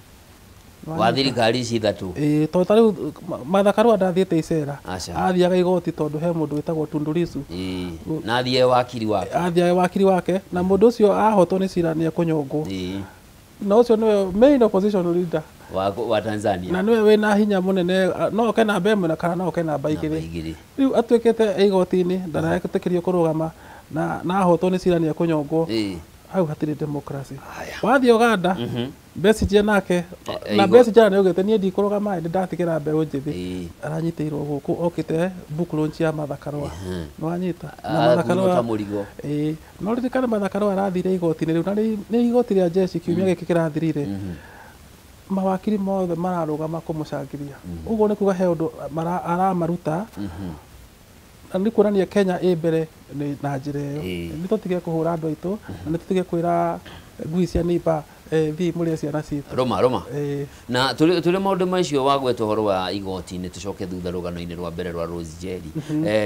wa thirikari ici ithatũ. Tondũ ta rĩu Martha Karua ndathiĩte icera, athiaga igoti tondũ he mũndũ wĩtagwo Tundu Lissu. Na athiĩ wakiri wake. Athiĩ wakiri wake, na mũndũ ũcio ahotwo nĩ cira nĩ ekũnyongwo. Na ũcio nĩwe main opposition leader wa Tanzania. Na nĩwe wĩna hinya mũnene, no oke namba ĩmwe na kana no oke namba igĩrĩ. Rĩu atuĩkĩte igoti-inĩ, ndaretĩkĩrio kũrũgama, na ahotwo nĩ cira nĩ ekũnyongwo. Hau hatirĩ democracy. Wathiĩ Uganda, Besigye nake, na Besigye nĩ augĩte niĩ ndikũrũgama, nĩ ndatigĩra mbeũ njĩthĩ. Aranyitĩirwo gũkũ okĩte book launch ya Martha Karua. Nĩ wanyita? Na Martha Karua no ririkane Martha Karua arathire igoti-inĩ rĩu, na nĩ igoti rĩa jeshi kiumia gĩkĩ kĩrathirire. Mawakiri mothe mararũgama kũmũcangĩria. Ũguo nĩ kuga he ũndũ aramaruta. Na nĩ kuonania Kenya ĩ mbere na njĩra ĩyo. Nĩ tũtige kũhũra andũ aitũ, na nĩ tũtige kwĩra ngui cia neighbor thiĩ mũrĩe ciana citũ. Roma roma. Na tũrĩ maũndũ macio wa gweta ũhoro wa igoti-inĩ, tũcoke thutha rũgano-inĩ rwa mbere rwa Rose Njeri.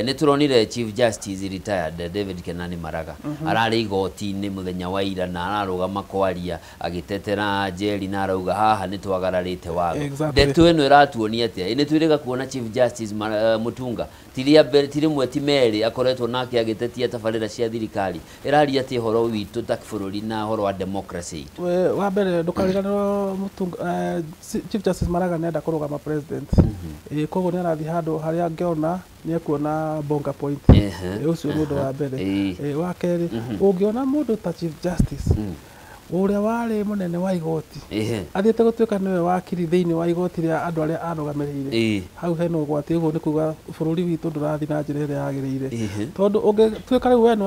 Nĩ tũronire Chief Justice retired David Kenani Maraga ararĩ igoti-inĩ mũthenya wa ira na ararũgama kwaria agĩtetera Njeri na arauga haha nĩ twagararĩte watho. Ndeto ĩno ĩratuonia atĩa? Nĩ twĩrĩga kuona Chief Justice Mutunga ti rĩa mbere, ti rĩmwe, ti merĩ akoretwo nake agĩtetia tabarĩra cia thirikari. Ĩraria atĩ ũhoro witũ ta bũrũri na ũhoro wa democracy itũ. Wa mbere ndũkariganĩrwo Mutunga, Chief Justice Maraga nĩenda kũrũgama president. Koguo nĩ arathiĩ handũ harĩa angĩona nĩ ekuona bonga point. Ũcio nĩ ũndũ wa mbere. Wa kerĩ, ũngĩona mũndũ ta Chief Justice ũrĩa warĩ mũnene wa igoti athiĩte gũtuĩka nĩwe wakiri thĩinĩ wa igoti rĩa andũ arĩa arũgamĩrĩire, hau hena ũgwati. Ũguo nĩ kuga bũrũri witũ ndũrathiĩ na njĩra ĩrĩa yagĩrĩire. Tondũ ũngĩtuĩka rĩu we nĩ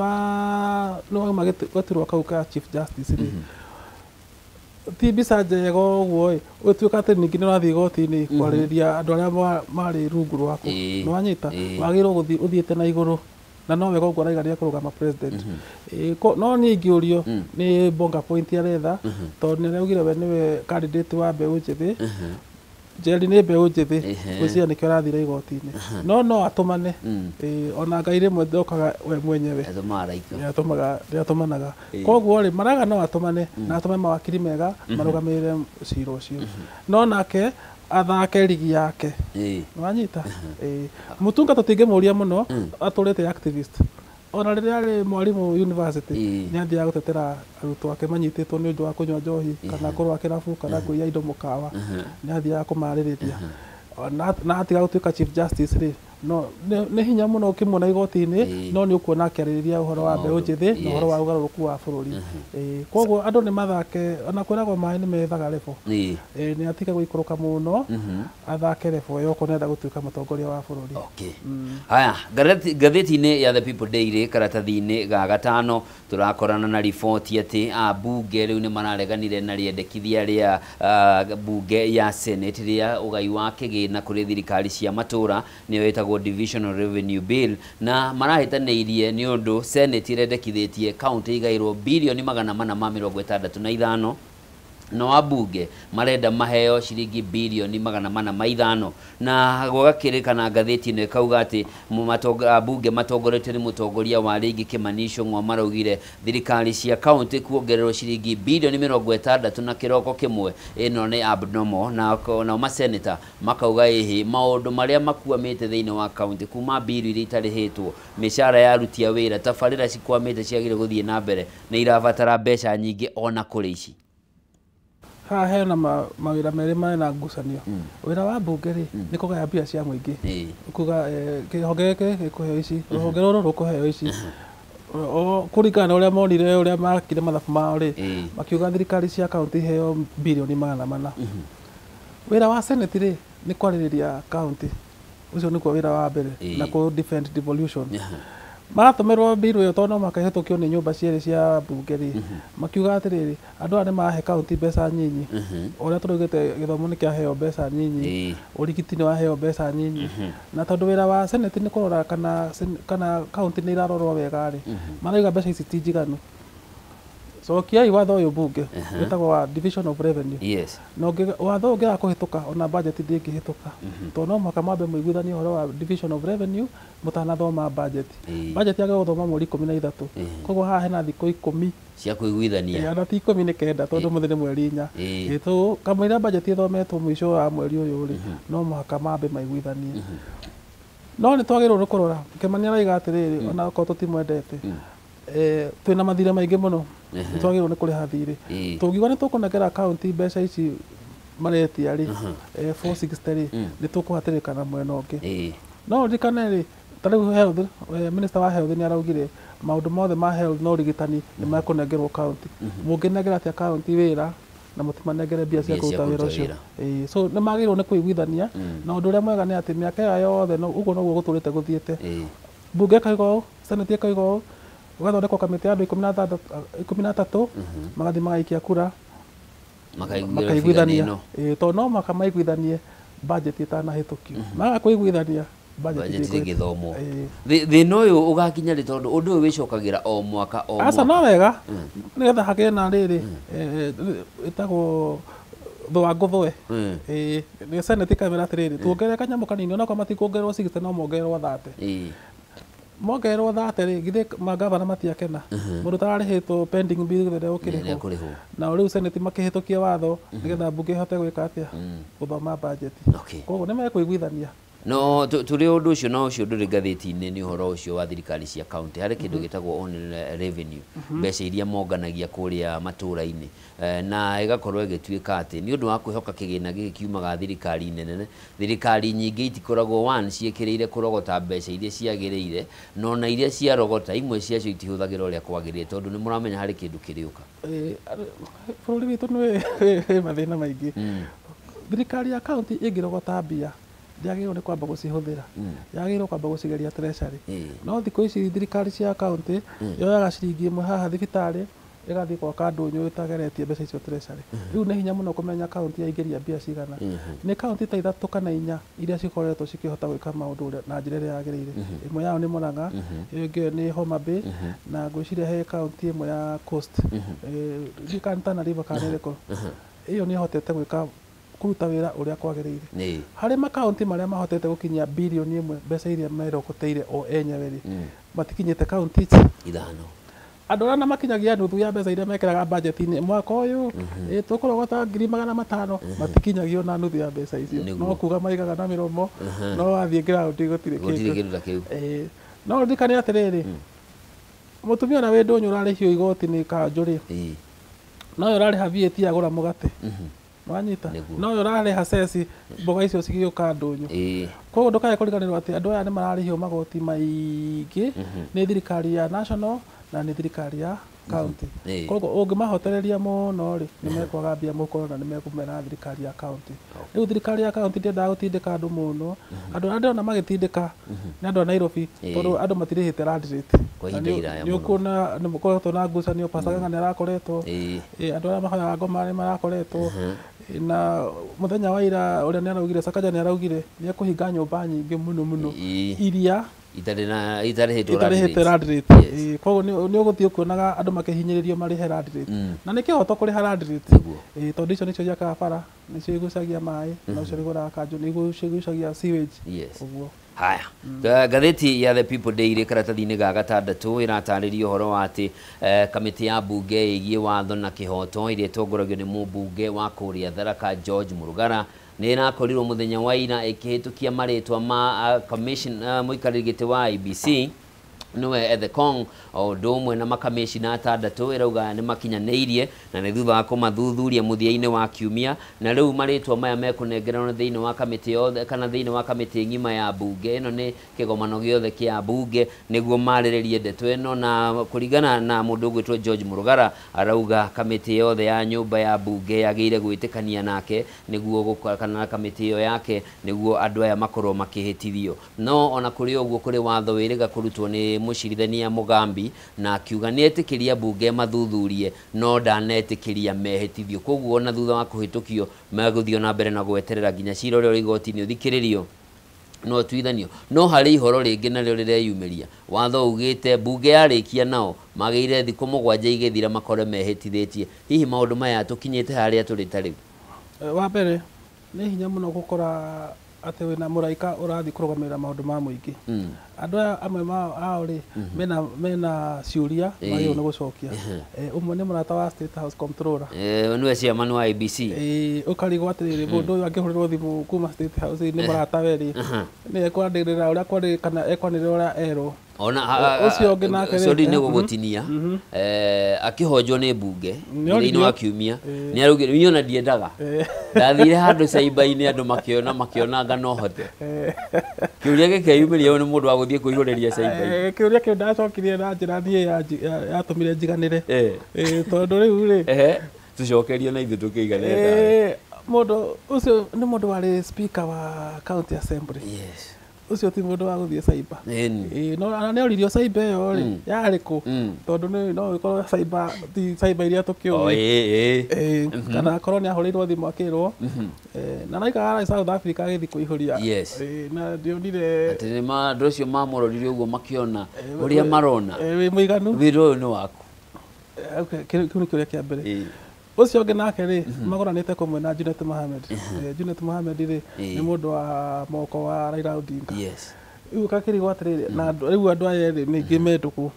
wauma gaturwa kau ka Chief Justice rĩ, ti mbica njega ũguo ĩ, ũtuĩka atĩ ningĩ nĩ ũrathiĩ igoti-inĩ kwarĩrĩria andũ arĩa marĩ rungu rwaku. Nĩ wanyita? Wagĩrĩirwo gũthiĩ ũthiĩte na igũrũ, na no wega ũguo araiga nĩ ekũrũgama president. No niĩ ingĩũrio nĩ bonga point aretha, tondũ nĩ araugire we nĩwe candidate wa mbeũ njĩthĩ. Njeri nĩ mbeũ njĩthĩ, gwĩciria nĩkĩo arathire igoti-inĩ. No atũmane. Ona Ngai rĩmwe ndokaga we mwenyewe. Nĩ atũmanaga. Koguo rĩ, Maraga no atũmane, na atũme mawakiri mega marũgamĩrĩre cira ũcio. No nake athake rigi yake. Nĩwanyita? Mutunga tũtingĩmũria mũno, atũrĩte activist. Ona rĩrĩa arĩ mwarimũ university, nĩ athiaga gũtetera arutwo ake manyitĩtwo nĩ ũndũ wa kũnyua njohi, kana kũrũa kĩrabu, kana kũiya indo mũkawa. Nĩ athiaga kũmarĩrĩria. Na atiga gũtuĩka Chief Justice rĩ, No nĩ hinya mũno ũkĩmuona igoti-inĩ, no nĩ ũkuona akĩarĩrĩria ũhoro wa mbeũ njĩthĩ na ũhoro wa ũgarũrũku wa bũrũri. Koguo andũ nĩ mathake, ona kwĩragwo maĩ nĩ methaga level. Nĩ atige gũikũrũka mũno, athake level ĩyo okorwo nĩarenda gũtuĩka mũtongoria wa bũrũri. Okay. Haya, ngathĩti-inĩ ya The People Daily karatathi-inĩ ga gatano tũrakorana na riboti atĩ ambunge rĩu nĩ marareganire na rĩendekithia rĩa bunge ya Senate rĩa ũgai wa kĩgĩna kũrĩ thirikari cia matũra, nĩyo ĩtagwo Divisional Revenue Bill, na marahĩtanĩirie nĩ ũndũ Senate ĩrendekithĩtie kaunti igaĩrwo birioni 465, no ambunge marenda maheo ciringi birioni 405, na gwagakĩrĩkana ngathĩti ĩno ĩkauga atĩ ambunge matongoretio nĩ mũtongoria wa rĩngĩ Kimani Ichung'wa maraugire thirikari cia kaunti kuongererwo ciringi birioni 61 ĩno nĩ abnormal, na nao maseneta makauga ĩhĩ maũndũ marĩa makwamĩte thĩinĩ wa kaunti kuma biru iria itarĩhĩtwo, mĩcara ya aruti a wĩra, tabarĩra cikwamĩte ciagĩrĩire gũthiĩ na mbere nĩ irabatara mbeca nyingĩ ona kũrĩ ici. Haha hena mawĩra merĩ mena ngucanio. Wĩra wa mbunge rĩ nĩ kũgaya mbia cia mũingĩ, kuga kĩhonge gĩkĩ gĩkũheo ici, rũhonge rũrũ rũkũheo ici, kũringana na ũrĩa monire ũrĩa makire mathabu mao rĩ, makiuga thirikari cia kaunti iheo birioni 400. Wĩra wa Senate rĩ nĩ kwarĩrĩria kaunti, ũcio nĩguo wĩra wa mbere, na kũ defend devolution. Maratũmĩrwo biru ĩyo tondũ no mũhaka ĩhĩtũkio nĩ nyũmba cierĩ cia mbunge rĩ, makiuga atĩrĩrĩ, andũ aya nĩ marahe kaunti mbeca nyinyi, ũrĩa tũraugĩte gĩthomo nĩ kĩaheo mbeca nyinyi, ũrigiti nĩ waheo mbeca nyinyi, na tondũ wĩra wa Senate nĩ kũrora kana kaunti nĩ irarorwo wega rĩ, marauga mbeca ici ti njiganu. Cokiai watho ũyũ mbunge wĩtagwo wa Division of Revenue. Na watho ũngĩaga kũhĩtũka ona budget ndĩngĩhĩtũka, tondũ no mũhaka mwambe mũiguithanie ũhoro wa Division of Revenue mũtanathoma budget. Budget yagĩrĩirwo gũthoma mweri 13, koguo haha hena thikũ 10 cia kũiguithania, ona ti 19 tondũ mũthĩ nĩ mweri 4. Kamũira budget ĩthometwo mũico wa mweri ũyũ rĩ, no mũhaka mambe maiguithanie. No nĩ twagĩrĩirwo nĩ kũrora, Kimani arauga atĩrĩrĩ, ona okorwo tũtimwendete, twĩna mathirĩ maingĩ mũno, nĩ twagĩrĩirwo nĩ kũrĩha thirĩ. Tũngiuga nĩ tũkũnengera kaunti mbeca ici maretia rĩ, 460 rĩ, nĩ tũkũhatĩrĩka mwena ũngĩ. No ũririkane rĩ, ta rĩu health, minister wa health nĩ araugire maũndũ mothe ma health na ũrigitani nĩ mekũnengerwo kaunti. Mũngĩnengera atĩa kaunti wĩra na mũtimanengere mbia cia kũruta wĩra ũcio? So nĩ magĩrĩirwo nĩ kũiguithania, na ũndũ ũrĩa mwega nĩ atĩ mĩaka ĩyo yothe ũguo noguo gũtũrĩte gũthiĩte. Mbunge ĩkauga ũũ, Senate ĩkauga ũũ, gũgathondekwo kamĩtĩ ya andũ 13, magathiĩ magaikia kura, makaiguithania. Tondũ no mũhaka maiguithanie budget ĩtanahĩtũkio. Maga kũiguithania budget ĩngĩthomwo. Thĩna ũyũ ũgakinya rĩ, tondũ ũndũ ũyũ wĩcokagĩra o mwaka o mwaka. Aca no wega, nĩgetha hagĩe na rĩrĩ ĩtagwo thũa ngũthũe. Nĩ Senate ĩkamera atĩrĩrĩ, tuongerere kanyamũ kanini, onakorwo matikuongererwo 60 no mongererwo 30. Mongererwo 30 rĩ, githĩ mangavana matiakena? Mũndũ ũtararĩhĩtwo pending bill githĩ ndegũkĩrĩhwo? Na rĩu Senate makĩhĩtũkia watho nĩgetha mbunge ĩhote gwĩka atĩa? Gũthoma budget. Koguo nĩ mekũiguithania. No tũrĩ ũndũ ũcio, na ũcio ndũrĩ ngathĩti-inĩ, nĩ ũhoro ũcio wa thirikari cia kaunti. Harĩ kĩndũ gĩtagwo on revenue, mbeca iria monganagia kũrĩa matũra-inĩ, na ĩgakorwo ĩgĩtuĩka atĩ nĩ ũndũ wa kwĩhoka kĩgĩna gĩkĩ kiumaga thirikari nene, thirikari nyingĩ itikoragwo one ciĩkĩrĩire kũrogota mbeca iria ciagĩrĩire, na ona iria ciarogota imwe ciacio itihũthagĩra ũrĩa kwagĩrĩire, tondũ nĩ mũramenya harĩ kĩndũ kĩrĩũka. Bũrũri witũ nĩ wĩ mathĩna maingĩ. Thirikari ya kaunti ĩngĩrogota mbia ndĩagĩrĩirwo nĩ kwamba gũcihũthĩra, yagĩrĩirwo kwamba gũcigeria treasury. No thikũ ici thirikari cia kaunti yoyaga ciringi ĩmwe haha thibitarĩ ĩgathiĩ gwaka ndũnyũ ĩtageretie mbeca icio treasury. Rĩu nĩ hinya mũno kũmenya kaunti yaingĩria mbia cigana. Nĩ kaunti ta 3 kana 4 iria cikoretwo cikĩhota gwĩka maũndũ na njĩra ĩrĩa yagĩrĩire. Ĩmwe yao nĩ Murang'a, ĩyo ĩngĩ nĩ Homa Bay, na ngwĩciria he kaunti ĩmwe ya Coast, ndiũĩ kana nĩ Tana River kana ĩrĩkũ. Ĩyo nĩ ĩhotete gwĩka kũruta wĩra ũrĩa kwagĩrĩire. Harĩ makaunti marĩa mahotete gũkinyia birioni 1 mbeca iria merogoteire o enyewe rĩ, matikinyĩte kaunti ici 5. Andũ arĩa makinyagia nuthu ya mbeca iria mekĩraga budget-inĩ mwaka ũyũ, tũkũrogota 500,000, matikinyagia ona nuthu ya mbeca icio. No kuga maigaga na mĩromo, no wathiĩ ground gũtirĩ kĩndũ. No ũririkane atĩrĩrĩ, mũtumia ũrĩa wĩ ndũnyũ ũrarĩhio igoti nĩ kanjũ rĩ, no we ũrarĩha VAT agũra mũgate. Wanyita no ũyũ ũrarĩha ceci mboga icio cigĩũka ndũnyũ. Koguo ndũkae kũriganĩrwo atĩ andũ aya nĩ mararĩhio magoti maingĩ nĩ thirikari ya national na nĩ thirikari ya county. Koguo ũngĩmahotereria mũno rĩ, nĩ mekwaga mbia mũhuko na nĩ mekũmena thirikari ya county. Rĩu thirikari ya county ndĩendaga gũtindĩka andũ mũno. Andũ arĩa ndĩrona magĩtindĩka nĩ andũ a Nairobi, tondũ andũ matirĩhĩte land rate. Nĩ ũkuona nĩ gũkoretwo na ngucanio, Pastor Ng'ang'a nĩ arakoretwo, andũ arĩa mahoyaga ngoma nĩ marakoretwo, na mũthenya wa ira ũrĩa nĩ araugire, Sakaja nĩ araugire nĩ ekũhinga nyũmba nyingĩ mũno mũno iria itarĩhĩtwo land rate. Koguo nĩ ũgũthiĩ ũkĩonaga andũ makĩhinyĩrĩrio marĩhe land rate. Na nĩ kĩhoto kũrĩha land rate, tondũ icio nĩcio ciakaga bara, nĩcio igucagia maĩ, na icio igũraga kanjũ, nĩcio igucagia sewage. Ũguo. Haya, ngathĩti ya The People Daily karatathi-inĩ ga gatandatũ ĩratarĩria ũhoro wa atĩ kamĩtĩ ya mbunge ĩgiĩ watho na kĩhoto ĩrĩa ĩtongoragio nĩ mũmbunge wa kũrĩa Tharaka George Murugara nĩ ĩrakorirwo mũthenya wa ira ĩkĩhĩtũkia marĩtwa ma commission mũikarĩri gĩtĩ wa IEBC nĩwe Ethekong o ũndũ ũmwe na makamĩcina atandatũ ĩrauga nĩ makinyanĩirie na nĩ thutha wa kũmathuthuria mũthia-inĩ wa kiumia, na rĩu marĩtwa maya mekũnengeranwo thĩinĩ wa kamĩtĩ yothe kana thĩinĩ wa kamĩtĩ ng'ima ya mbunge. Ĩno nĩ kĩgomano gĩothe kĩa mbunge nĩguo marĩrĩrie ndeto ĩno, na kũringana na mũndũ ũgwĩtwo George Murugara arauga kamĩtĩ yothe ya nyũmba ya mbunge yagĩrĩire gwĩtĩkania nake nĩguo kana kamĩtĩ ĩyo yake nĩguo andũ aya makorwo makĩhĩtithio. No ona kũrĩ ũguo kũrĩ watho wĩrĩga kũrutwo nĩ mũcirithania Mugambi na akiuga nĩ etĩkĩria mbunge mathuthurie no ndanetĩkĩria mehĩtithio. Koguo ona thutha wa kũhĩtũkio megũthiĩ na mbere na gweterera nginya cira ũrĩa ũrĩ igoti-inĩ ũthikĩrĩrio no tuithanio. No harĩ ihoro rĩngĩ narĩo rĩreyumĩria, watho ugĩte mbunge yarĩkia nao magĩire thikũ 7 igĩthira makore mehĩtithĩtie. Hihi maũndũ maya tũkinyĩte harĩa tũrĩ ta rĩu? Wa mbere nĩ hinya mũno gũkora atĩ wĩna mũraika ũrathiĩ kũrũgamĩrĩra maũndũ ma mũingĩ. Andũ aya amwe ao rĩ mena ciũria magĩrĩirwo nĩ gũcokia. Ũmwe nĩ mũrata wa State House Comptroller, nĩwe chairman wa IEBC. Ũkarigwo atĩrĩrĩ, mũndũ ũyũ angĩhũrĩrwo thimũ kuma State House nĩ mũrata we rĩ, nĩ ekwanĩrĩra ũrĩa kwarĩ kana ekwanĩrĩra ũrĩa erwo. Ona ũcio ũngĩ nake sorry nĩ gũgũtinia, akĩhonjwo nĩ mbunge thĩinĩ wa kiumia nĩ araugire niĩ ona ndiendaga, ndathire handũ cyber-inĩ andũ makĩona no hote. Kĩũria gĩkeyumĩria nĩ mũndũ wa gũthiĩ kũihũrĩria cyber-inĩ. Kĩũria kĩu ndacokirie na njĩra niĩ yatũmire njiganĩre, tondũ rĩu rĩ tũcokerie na ithuĩ tũkĩiganĩre. Mũndũ ũcio nĩ mũndũ warĩ speaker wa county assembly. Yes. Ũcio ti mũndũ wa gũthiĩ cyber. No nĩ oririo cyber ĩyo rĩ yarĩ kũ, tondũ no ĩkorwo cyber ti cyber iria tũkĩũĩ, kana akorwo nĩ ahũrĩirwo thimũ akĩrwo, na araikara South Africa agĩthiĩ kũihũria. Na ndionire atĩ andũ acio mamũrorire ũguo makĩona ũrĩa marona wĩ mũiganu, wĩra ũyũ nĩ waku. Kĩu nĩ kĩũria kĩa mbere. Ũcio ũngĩ nake rĩ magũranĩte kũmwe na Junet Mohamed. Junet Mohamed rĩ nĩ mũndũ wa moko wa Raila Odinga. Rĩu ũgakĩrigwo atĩrĩrĩ, na rĩu andũ aya erĩ ningĩ me ndũgũ,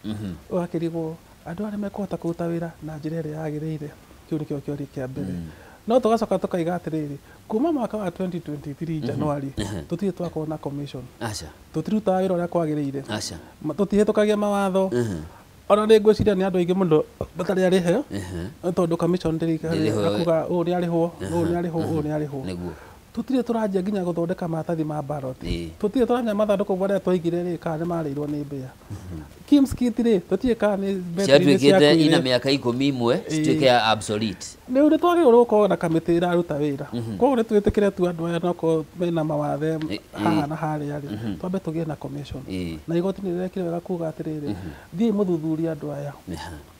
ũgakĩrigwo andũ arĩa mekũhota kũruta wĩra na njĩra ĩrĩa yagĩrĩire. Kĩu nĩkĩo kĩũria kĩa mbere. No tũgacoka tũkaiga atĩrĩrĩ, kuma mwaka wa 2023 January tũtirĩ twakorwo na commission, tũtirutaga wĩra ũrĩa kwagĩrĩire, tũtihĩtũkagia mawatho. Ona nĩ ngwĩciria nĩ andũ aingĩ mũno matarĩ arĩhe, tondũ commission ndĩrĩ akuga ũũ nĩ arĩhwo, ũũ nĩ arĩhwo, ũũ nĩ arĩhwo. Tũtirĩ tũranjia nginya gũthondeka maratathi ma ballot, tũtirĩ tũramenya mathandũkũ marĩa twaigire rĩ kana nĩ marĩirwo nĩ mbĩa. Kims kit rĩ tũtirĩ kana nĩ ciatuĩkĩte ina mĩaka 11 cituĩke obsolete. Rĩu nĩ twagĩrĩirwo gũkorwo na kamĩtĩ ĩraruta wĩra. Koguo nĩ twĩtĩkĩre tu andũ aya nokorwo mena mawathe haha na harĩa rĩ, twambe tũgĩe na commission. Na igoti nĩ rĩrekire wega kuga atĩrĩrĩ, thiĩi mũthuthurie andũ aya,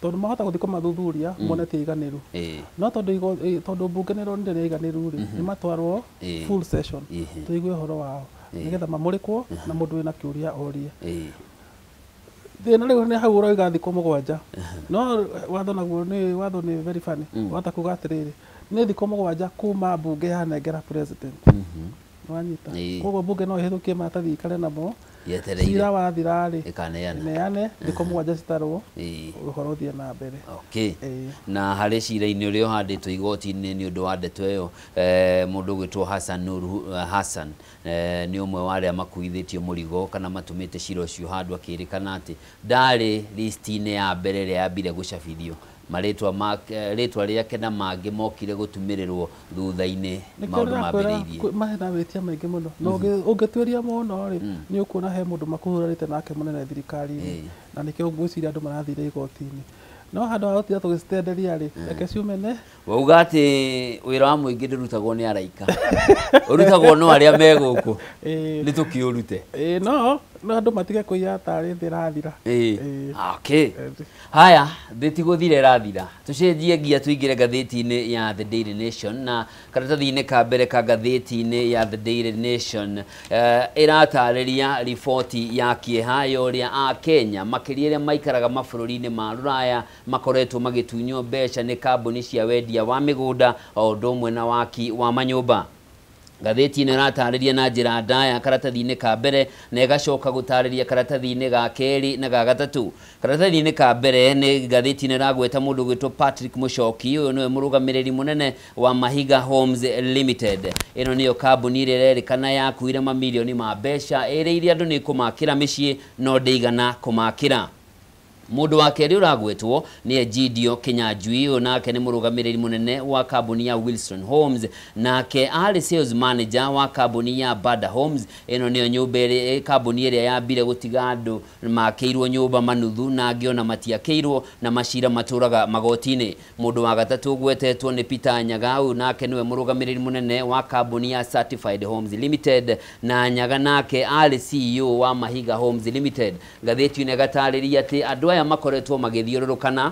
tondũ mahota gũthiĩ kũmathuthuria mone ti aiganĩru. No tondũ mbunge nĩ ĩronire nĩ aiganĩru rĩ, nĩ matwarwo full session tũigue ũhoro wao nĩgetha mamũrĩkwo na mũndũ wĩna kĩũria orie. Thĩna rĩu nĩ hau ũroiga thikũ 7, no watho naguo nĩ watho nĩ very funny. Wahota kuga atĩrĩrĩ, nĩ thikũ 7 kuma mbunge yanengera president. Wanyita. Koguo mbunge no ĩhĩtũkie maratathi ikare namo, cira wathira rĩ ĩkaneane, thikũ 7 citarwo, ũhoro ũthiĩ na mbere. Na harĩ cira-inĩ ũrĩa ũhandĩtwo igoti-inĩ nĩ ũndũ wa ndeto ĩyo, mũndũ ũgwĩtwo Hassan Nur Hassan nĩ ũmwe wa arĩa makuithĩtio mũrigo kana matũmĩte cira ũcio handũ akĩrĩkana atĩ ndarĩ list-inĩ ya mbere ĩrĩa yambire gũcabithio. Marĩtwa make, rĩtwa rĩake na mangĩ mokire gũtumĩrĩrwo thutha-inĩ maũndũ mambĩrĩirie. Mahena wĩtia maingĩ mũno na ũngĩtuĩria mũno rĩ, nĩ ũkuona he mũndũ makuhũranĩte nake mũnene thirikari-inĩ, na nĩkĩo ngwĩciria andũ marathire igoti-inĩ. No handũ ha gũtinda tũgĩcitenderia rĩ, reke ciumene. Wauga atĩ wĩra wa mũingĩ ndũrutagwo nĩ araika, ũrutagwo no arĩa me gũkũ, nĩ tũkĩũrute. No andũ matige kũiya tarĩ thĩ ĩrathira. Okay. Haya, thĩ ti gũthira ĩrathira. Tũcenjie ngia tũingĩre ngathĩti-inĩ ya The Daily Nation, na karatathi-inĩ ka mbere ka ngathĩti-inĩ ya The Daily Nation ĩratarĩria riboti ya kĩeha ya ũrĩa a Kenya makĩria arĩa maikaraga mabũrũri-inĩ ma rũraya makoretwo magĩtunywo mbeca nĩ kambuni cia wendia wa mĩgũnda o ũndũ ũmwe na waki wa manyũmba. Ngathĩti ĩno ĩratarĩria na njĩra ndaya karatathi-inĩ ka mbere, na ĩgacoka gũtarĩria karatathi-inĩ ga kerĩ na ga gatatũ. Karatathi-inĩ ka mbere nĩ ngathĩti ĩno ĩragweta mũndũ ũgwĩtwo Patrick Mũchoki. Ũyũ nĩwe mũrũgamĩrĩri mũnene wa Mahiga Homes Limited. Ĩno nĩyo kambuni ĩrĩa ĩrerĩkana yakuire mamirioni ma mbeca, ĩrĩire andũ nĩ kũmakĩra mĩciĩ no ndĩigana kũmakĩra. Mũndũ wa kerĩ ũragwetwo nĩ Egidio Kinyanjui. Ũyũ nake nĩ mũrũgamĩrĩri mũnene wa kambuni ya Wilson Homes, nake arĩ sales manager wa kambuni ya Bada Homes. Ĩno nĩyo nyũmba ĩrĩa kambuni ĩrĩa yambire gũtiga andũ makĩirwo nyũmba manuthu na angĩ ona matiakĩirwo, na macira matũraga magoti-inĩ. Mũndũ wa gatatũ ũgwetetwo nĩ Peter Nyaga. Ũyũ nake nĩwe mũrũgamĩrĩri mũnene wa kambuni ya Certified Homes Limited, na Nyaga nake arĩ CEO wa Mahiga Homes Limited. Ngathĩti ĩno ĩgatarĩria atĩ andũ aya makoretwo magĩthiũrũrũkana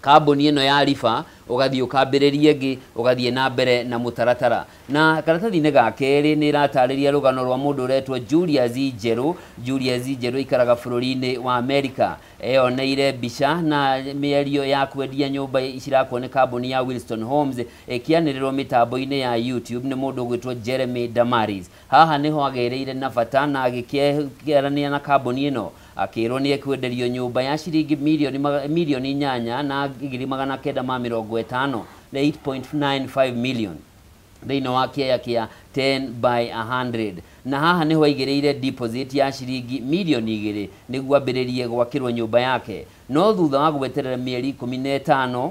kambuni ĩno ya Rifa, ũgathiĩ ũkambĩrĩria ĩngĩ, ũgathiĩ na mbere na mũtaratara. Na karatathi-inĩ ga kerĩ nĩ ĩratarĩria rũgano rwa mũndũ ũretwo Julius Njerũ. Julius Njerũ aikaraga bũrũri-inĩ wa Amerika. Eyoneire mbica na mĩario ya kwendia nyũmba cirakwo nĩ kambuni ya Wilson Homes ĩkĩanĩrĩrwo mĩtambo-inĩ ya YouTube nĩ mũndũ ũgwĩtwo Jeremy Damaris. Haha nĩho agereire na bata na agĩkĩarania na kambuni ĩno, akĩrwo nĩ ekwenderio nyũmba ya ciringi milioni 8 na ngiri 950, na 8.95 million, thĩinĩ wa kĩaya kĩa 10 by 100, na haha nĩho aigĩrĩire deposit ya ciringi milioni 2 nĩguo ambĩrĩrie gwakĩrwo nyũmba yake. No thutha wa gweterera mĩeri 15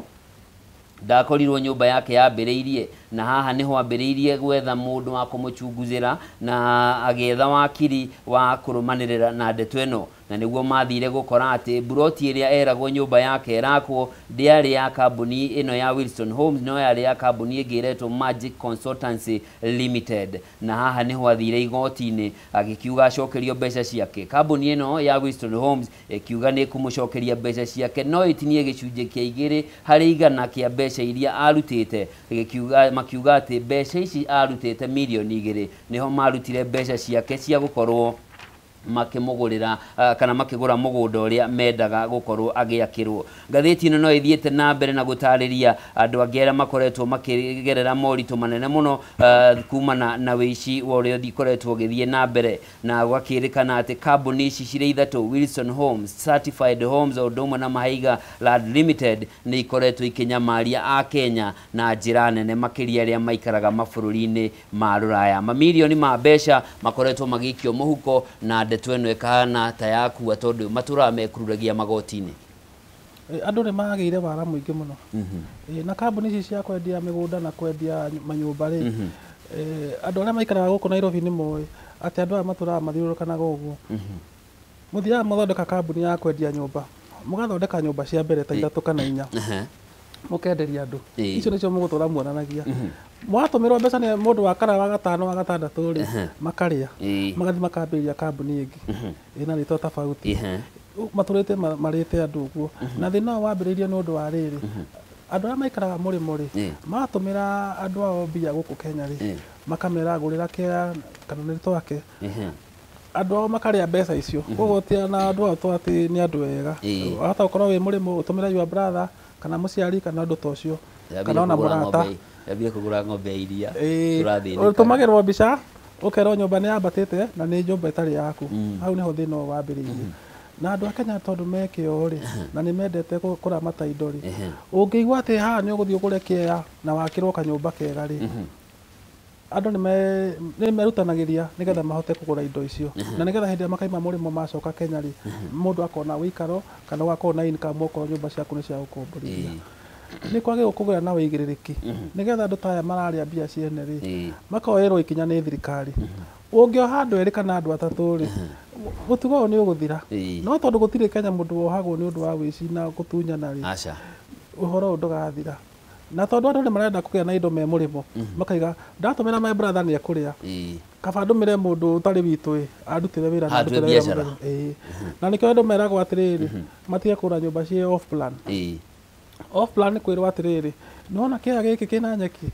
ndakorirwo nyũmba yake yambĩrĩirie, na haha nĩho ambĩrĩirie gwetha mũndũ wa kũmũchunguzĩra na agĩetha wakiri wa kũrũmanĩrĩra na ndeto ĩno, na nĩguo mathire gũkora atĩ mburoti ĩrĩa eragwo nyũmba yake ĩrakwo ndĩarĩ ya kambuni ĩno ya Wilson Homes, no yarĩ ya kambuni ĩngĩ ĩretwo Magic Consultancy Limited. Na haha nĩho athire igoti-inĩ agĩkiuga acokerio mbeca ciake. Kambuni ĩno ya Wilson Homes ĩkiuga nĩ ĩkũmũcokeria mbeca ciake no ĩtinie gĩcunjĩ kĩa 2% kĩa mbeca iria arutĩte. Gĩkiuga, makiuga atĩ mbeca ici arutĩte milioni 2 nĩho marutire mbeca ciake cia gũkorwo makĩmũgũrĩra kana makĩgũra mũgũnda ũrĩa mendaga gũkorwo agĩakĩrwo. Ngathĩti ĩno no ĩthiĩte na mbere na gũtarĩria andũ angĩ arĩa makoretwo makĩgerera moritũ manene mũno kumana na wĩici wa ũrĩa ũkoretwo ũgĩthiĩ na mbere, na gwakĩrĩkana atĩ kambuni ici cirĩ ithatũ, Wilson Homes, Certified Homes o ũndũ ũmwe na Mahiga Land Limited, nĩ ikoretwo ikĩnyamaria a Kenya na njĩra nene, makĩria arĩa maikaraga mabũrũri-inĩ ma rũraya. Mamirioni ma mbeca makoretwo magĩikio mũhuko na ndeto ĩno ĩkahana ta yakua tondũ matũraga mekururagia magoti-inĩ. Andũ nĩ magĩire wara mũingĩ mũno. Na kambuni ici cia kwendia mĩgũnda na kwendia manyũmba rĩ, andũ arĩa maikaraga gũkũ Nairobi nĩ moĩ atĩ andũ aya matũraga mathiũrũrũkanaga ũguo. Mũthiaga mũthondeka kambuni ya kwendia nyũmba, mũgathondeka nyũmba cia mbere ta ithatũ kana inya, mũkenderia andũ. Icio nĩcio mũgũtũra muonanagia. Mwatũmĩrwo mbeca nĩ mũndũ wa kana, wa gatano, wa gatandatũ rĩ, makarĩa, magathiĩ makambĩrĩria kambuni ĩngĩ ĩna rĩtwa tofauti. Matũrĩte marĩte andũ ũguo, na thĩna ũyũ wambĩrĩirie nĩ ũndũ wa rĩrĩ, andũ arĩa maikaraga mũrĩmo rĩ, matũmĩra andũ ao mbia gũkũ Kenya rĩ, makamera gũrĩra kĩa kana nĩ twake, andũ ao makarĩa mbeca icio. Koguo ti na andũ ao to atĩ nĩ andũ ega. Wahota gũkorwo wĩ mũrĩmo ũtũmĩre your brother kana mũciari kana ũndũ ta ũcio kana ona mũrata. Yambire kũgũra ng'ombe ya iria. Tũrathĩnĩka. Ũtũmagĩrwo mbica ũkerwo nyũmba nĩ yambatĩte na nĩ nyũmba ĩtarĩ yaku. Hau nĩho thĩna ũyũ wambĩrĩirie. Na andũ a Kenya tondũ me kĩo rĩ, na nĩ mendete kũramata indo rĩ, ũngĩigua atĩ haha nĩ ũgũthiĩ ũgũre kĩea na wakĩrwo kanyũmba kega rĩ, Andũ nĩ merutanagĩria nĩgetha mahote kũgũra indo icio, na nĩgetha hĩndĩ ĩrĩa makaima mũrĩmo macoka Kenya rĩ, mũndũ akona wĩikaro kana ũgakorwo na income okorwo nyũmba ciaku nĩ cia gũkomborithia. Nĩ kwagĩrĩirwo kũgĩa na wĩigĩrĩrĩki nĩgetha andũ ta aya mararĩa mbia ciene rĩ, makoerwo ikinya nĩ thirikari. Ũngĩoha andũ erĩ kana andũ atatũ rĩ, mũtugo ũyũ nĩ ũgũthira. No tondũ gũtirĩ Kenya mũndũ wohagwo nĩ ũndũ wa wĩici na gũtunyana rĩ, ũhoro ũyũ ndũgathira. Na tondũ andũ nĩ marenda kũgĩa na indo me mũrĩmo, makaiga ndatũmĩra my brother nĩ ekũrĩa, kaba ndũmĩre mũndũ ũtarĩ witũ ĩ andutĩre wĩra na Atue andutĩre wĩra biacara. mũthenya. Na nĩkĩo andũ meragwo atĩrĩrĩ, matige kũgũra nyũmba ciĩ off plan. Off plan nĩ kwĩrwo atĩrĩrĩ, nĩwona kĩaya gĩkĩ kĩna nyeki,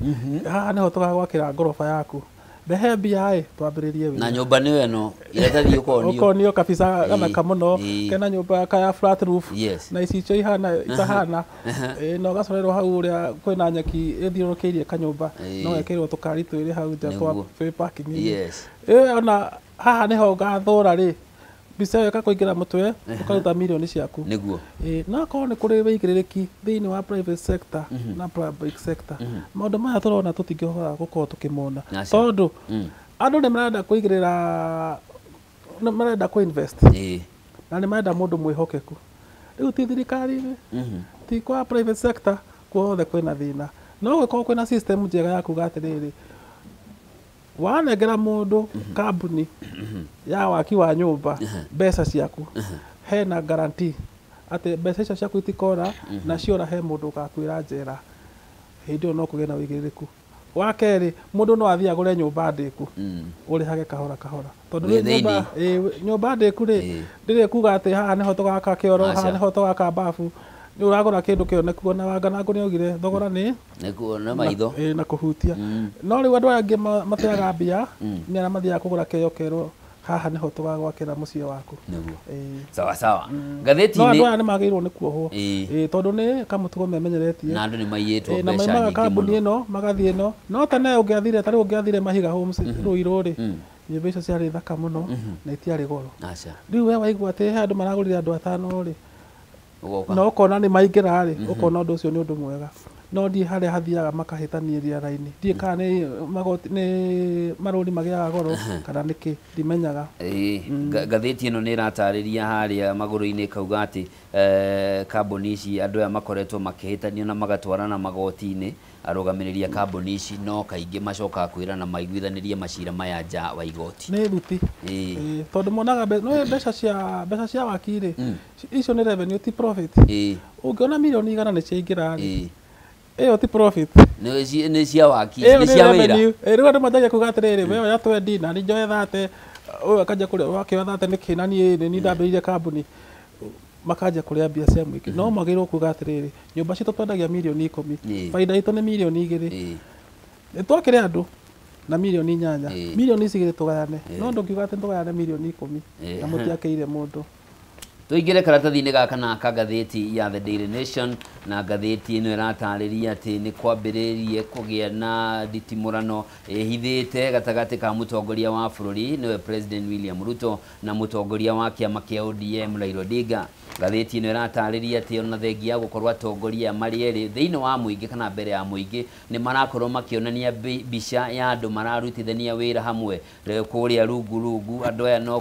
haha nĩho tũgagwakĩra ngoroba yaku, rehe mbia ĩ twambĩrĩrie wĩra. Na nyũmba nĩyo ĩno iratathi ũkonio. Ũkonio kabisa gathaka mũno, kena nyũmba kaya flat roof, Yes. na icicio ihana itahana, na ũgacorerwo hau ũrĩa kwĩna nyeki ĩthiũrũrũkĩirie kanyũmba, no gekĩrwo tũkari twĩrĩ hau nja twa Nĩguo. twĩ parking. Yes. Ĩyo ona haha nĩho ngathũra rĩ, mbica ĩyo ĩkakũingĩra mũtwe, ũkaruta mirioni ciaku. Nĩguo. No akorwo nĩ kũrĩ wĩigĩrĩrĩki thĩinĩ wa private sector na public sector, maũndũ maya tũrona tũtingĩhota gũkorwo tũkĩmona, Aca. tondũ andũ nĩ marenda kũigĩrĩra, nĩ marenda kũ-invest, na nĩ marenda mũndũ mwĩhokeku. Rĩu ti thirikari-inĩ, ti kwa private sector, kuothe kwĩna thĩna. No gũkorwo kwĩna system njega ya kuga atĩrĩrĩ, wanengera mũndũ kambuni ya waki wa nyũmba mbeca ciaku, hena guarantee atĩ mbeca icio ciaku itikora, na ciora he mũndũ ũgakwĩra njera. Hĩndĩ ĩyo no kũgĩe na wĩigĩrĩrĩku. Wa kerĩ, mũndũ no athiĩ agũre nyũmba ndĩku, ũrĩhage kahora kahora, tondũ Wĩ rĩu nyũmba thĩinĩ. Nyũmba ndĩku rĩ, ndĩrĩ kuga atĩ haha nĩho tũgaka kĩoro, haha Aca. nĩho tũgaka bafu. Nĩ ũragũra kĩndũ kĩoneku, ona Wanganangũ nĩ augire thogora nĩ Nĩguo na maitho. Na kũhutia. No rĩu andũ aya angĩ mateaga mbia nĩ arĩa mathiaga kũgũra kĩo kerwo haha nĩho tũgagwakĩra mũciĩ waku. Nĩguo. Ĩĩ. Sawa sawa. No andũ Ngathĩti-inĩ aya nĩ magĩrĩirwo nĩ kuohwo. Tondũ nĩ kamũtugo memenyeretie. Na andũ nĩ maiyĩtwo Na mbeca maimaga nyingĩ kambuni mũno. ĩno magathiĩ ĩno, no tene ũngĩathire, ta rĩu ũngĩathire Mahiga Homes Ruiru rĩ, nyũmba icio ciarĩ thaka mũno na itiarĩ goro. Aca. Rĩu we waigua atĩ he andũ maragũrire andũ atano rĩ, Ũgoka. na ũkona nĩ maingĩra rĩ, ũkona ũndũ ũcio nĩ ũndũ mwega. No ndiĩ harĩa hathiaga makahĩtanĩria raini, ndiĩ kana nĩ magoti, nĩ marũni magĩaga goro kana nĩkĩ, ndimenyaga. Ngathĩti ĩno nĩ ĩratarĩria harĩa magũrũ-inĩ kauga atĩ kambuni ici andũ aya makoretwo makĩhĩtanio na magatwarana magoti-inĩ arũgamĩrĩri a kambuni ici, no kaingĩ macokaga kwĩrana maiguithanĩrie macira maya nja wa igoti. Nĩ thuti. Tondũ monaga nĩ mbeca cia waki rĩ, icio nĩ revenue, ti profit. Ũngĩona mirioni 100 nĩ ciaingĩra rĩ, ĩyo ti profit. Nĩ cia waki, Ĩyo nĩ nĩ cia wĩra. revenue. Rĩu andũ manjagia kuga atĩrĩrĩ, we oya 20 na niĩ njoe 30, ũyũ akanjia kũrĩa wakĩoya 30 nĩkĩ, na niĩ nĩ niĩ ndambĩrĩirie kambuni, makanjia kũrĩa mbia cia mũingĩ. No magĩrĩirwo kuga atĩrĩrĩ, nyũmba citũ twendagia mirioni 10, baida itũ nĩ mirioni 2, nĩ twakĩre andũ na mirioni 8, mirioni ici igĩrĩ tũgayane. No ndũngiuga atĩ tũgayane mirioni 10 na mũtiakĩire mũndũ. Tũingĩre karatathi-inĩ gaka na ka ngathĩti ya The Daily Nation, na ngathĩti ĩno ĩratarĩria atĩ nĩ kwambĩrĩirie kũgĩa na nditimũrano ĩhithĩte gatagatĩ ka mũtongoria wa bũrũri nĩwe President William Ruto na mũtongoria wa kĩama kĩa ODM Raila Odinga. Ngathĩti ĩno ĩratarĩria atĩ ona thengia ya gũkorwo atongoria marĩ erĩ thĩinĩ wa mũingĩ kana mbere ya mũingĩ nĩ marakorwo makĩonania mbica ya andũ mararutithania wĩra hamwe. Rĩu kũrĩa rungu rungu andũ aya no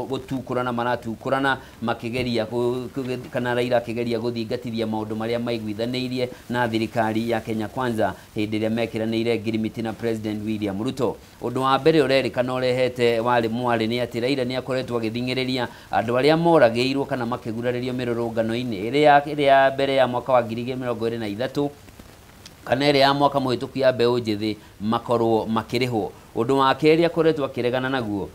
gũtukũrana maratukũrana makĩgeria kana Raila akĩgeria gũthingatithia maũndũ marĩa maiguithanĩirie na thirikari ya Kenya Kwanza hĩndĩ ĩrĩa mekĩranĩire ngirimiti na President William Ruto. Ũndũ wa mbere ũrerĩkana ũrehete warĩ mwarĩ nĩ atĩ Raila nĩ akoretwo agĩthing'ĩrĩria andũ arĩa moragĩirwo kana makĩgurarĩrio mĩrũrũngano-inĩ ĩrĩa ya mbere ya mwaka wa 2023 kana ĩrĩa ya mwaka mũhĩtũku ya mbeũ njĩthĩ makorwo makĩrĩhwo. Ũndũ wa kerĩ akoretwo akĩregana naguo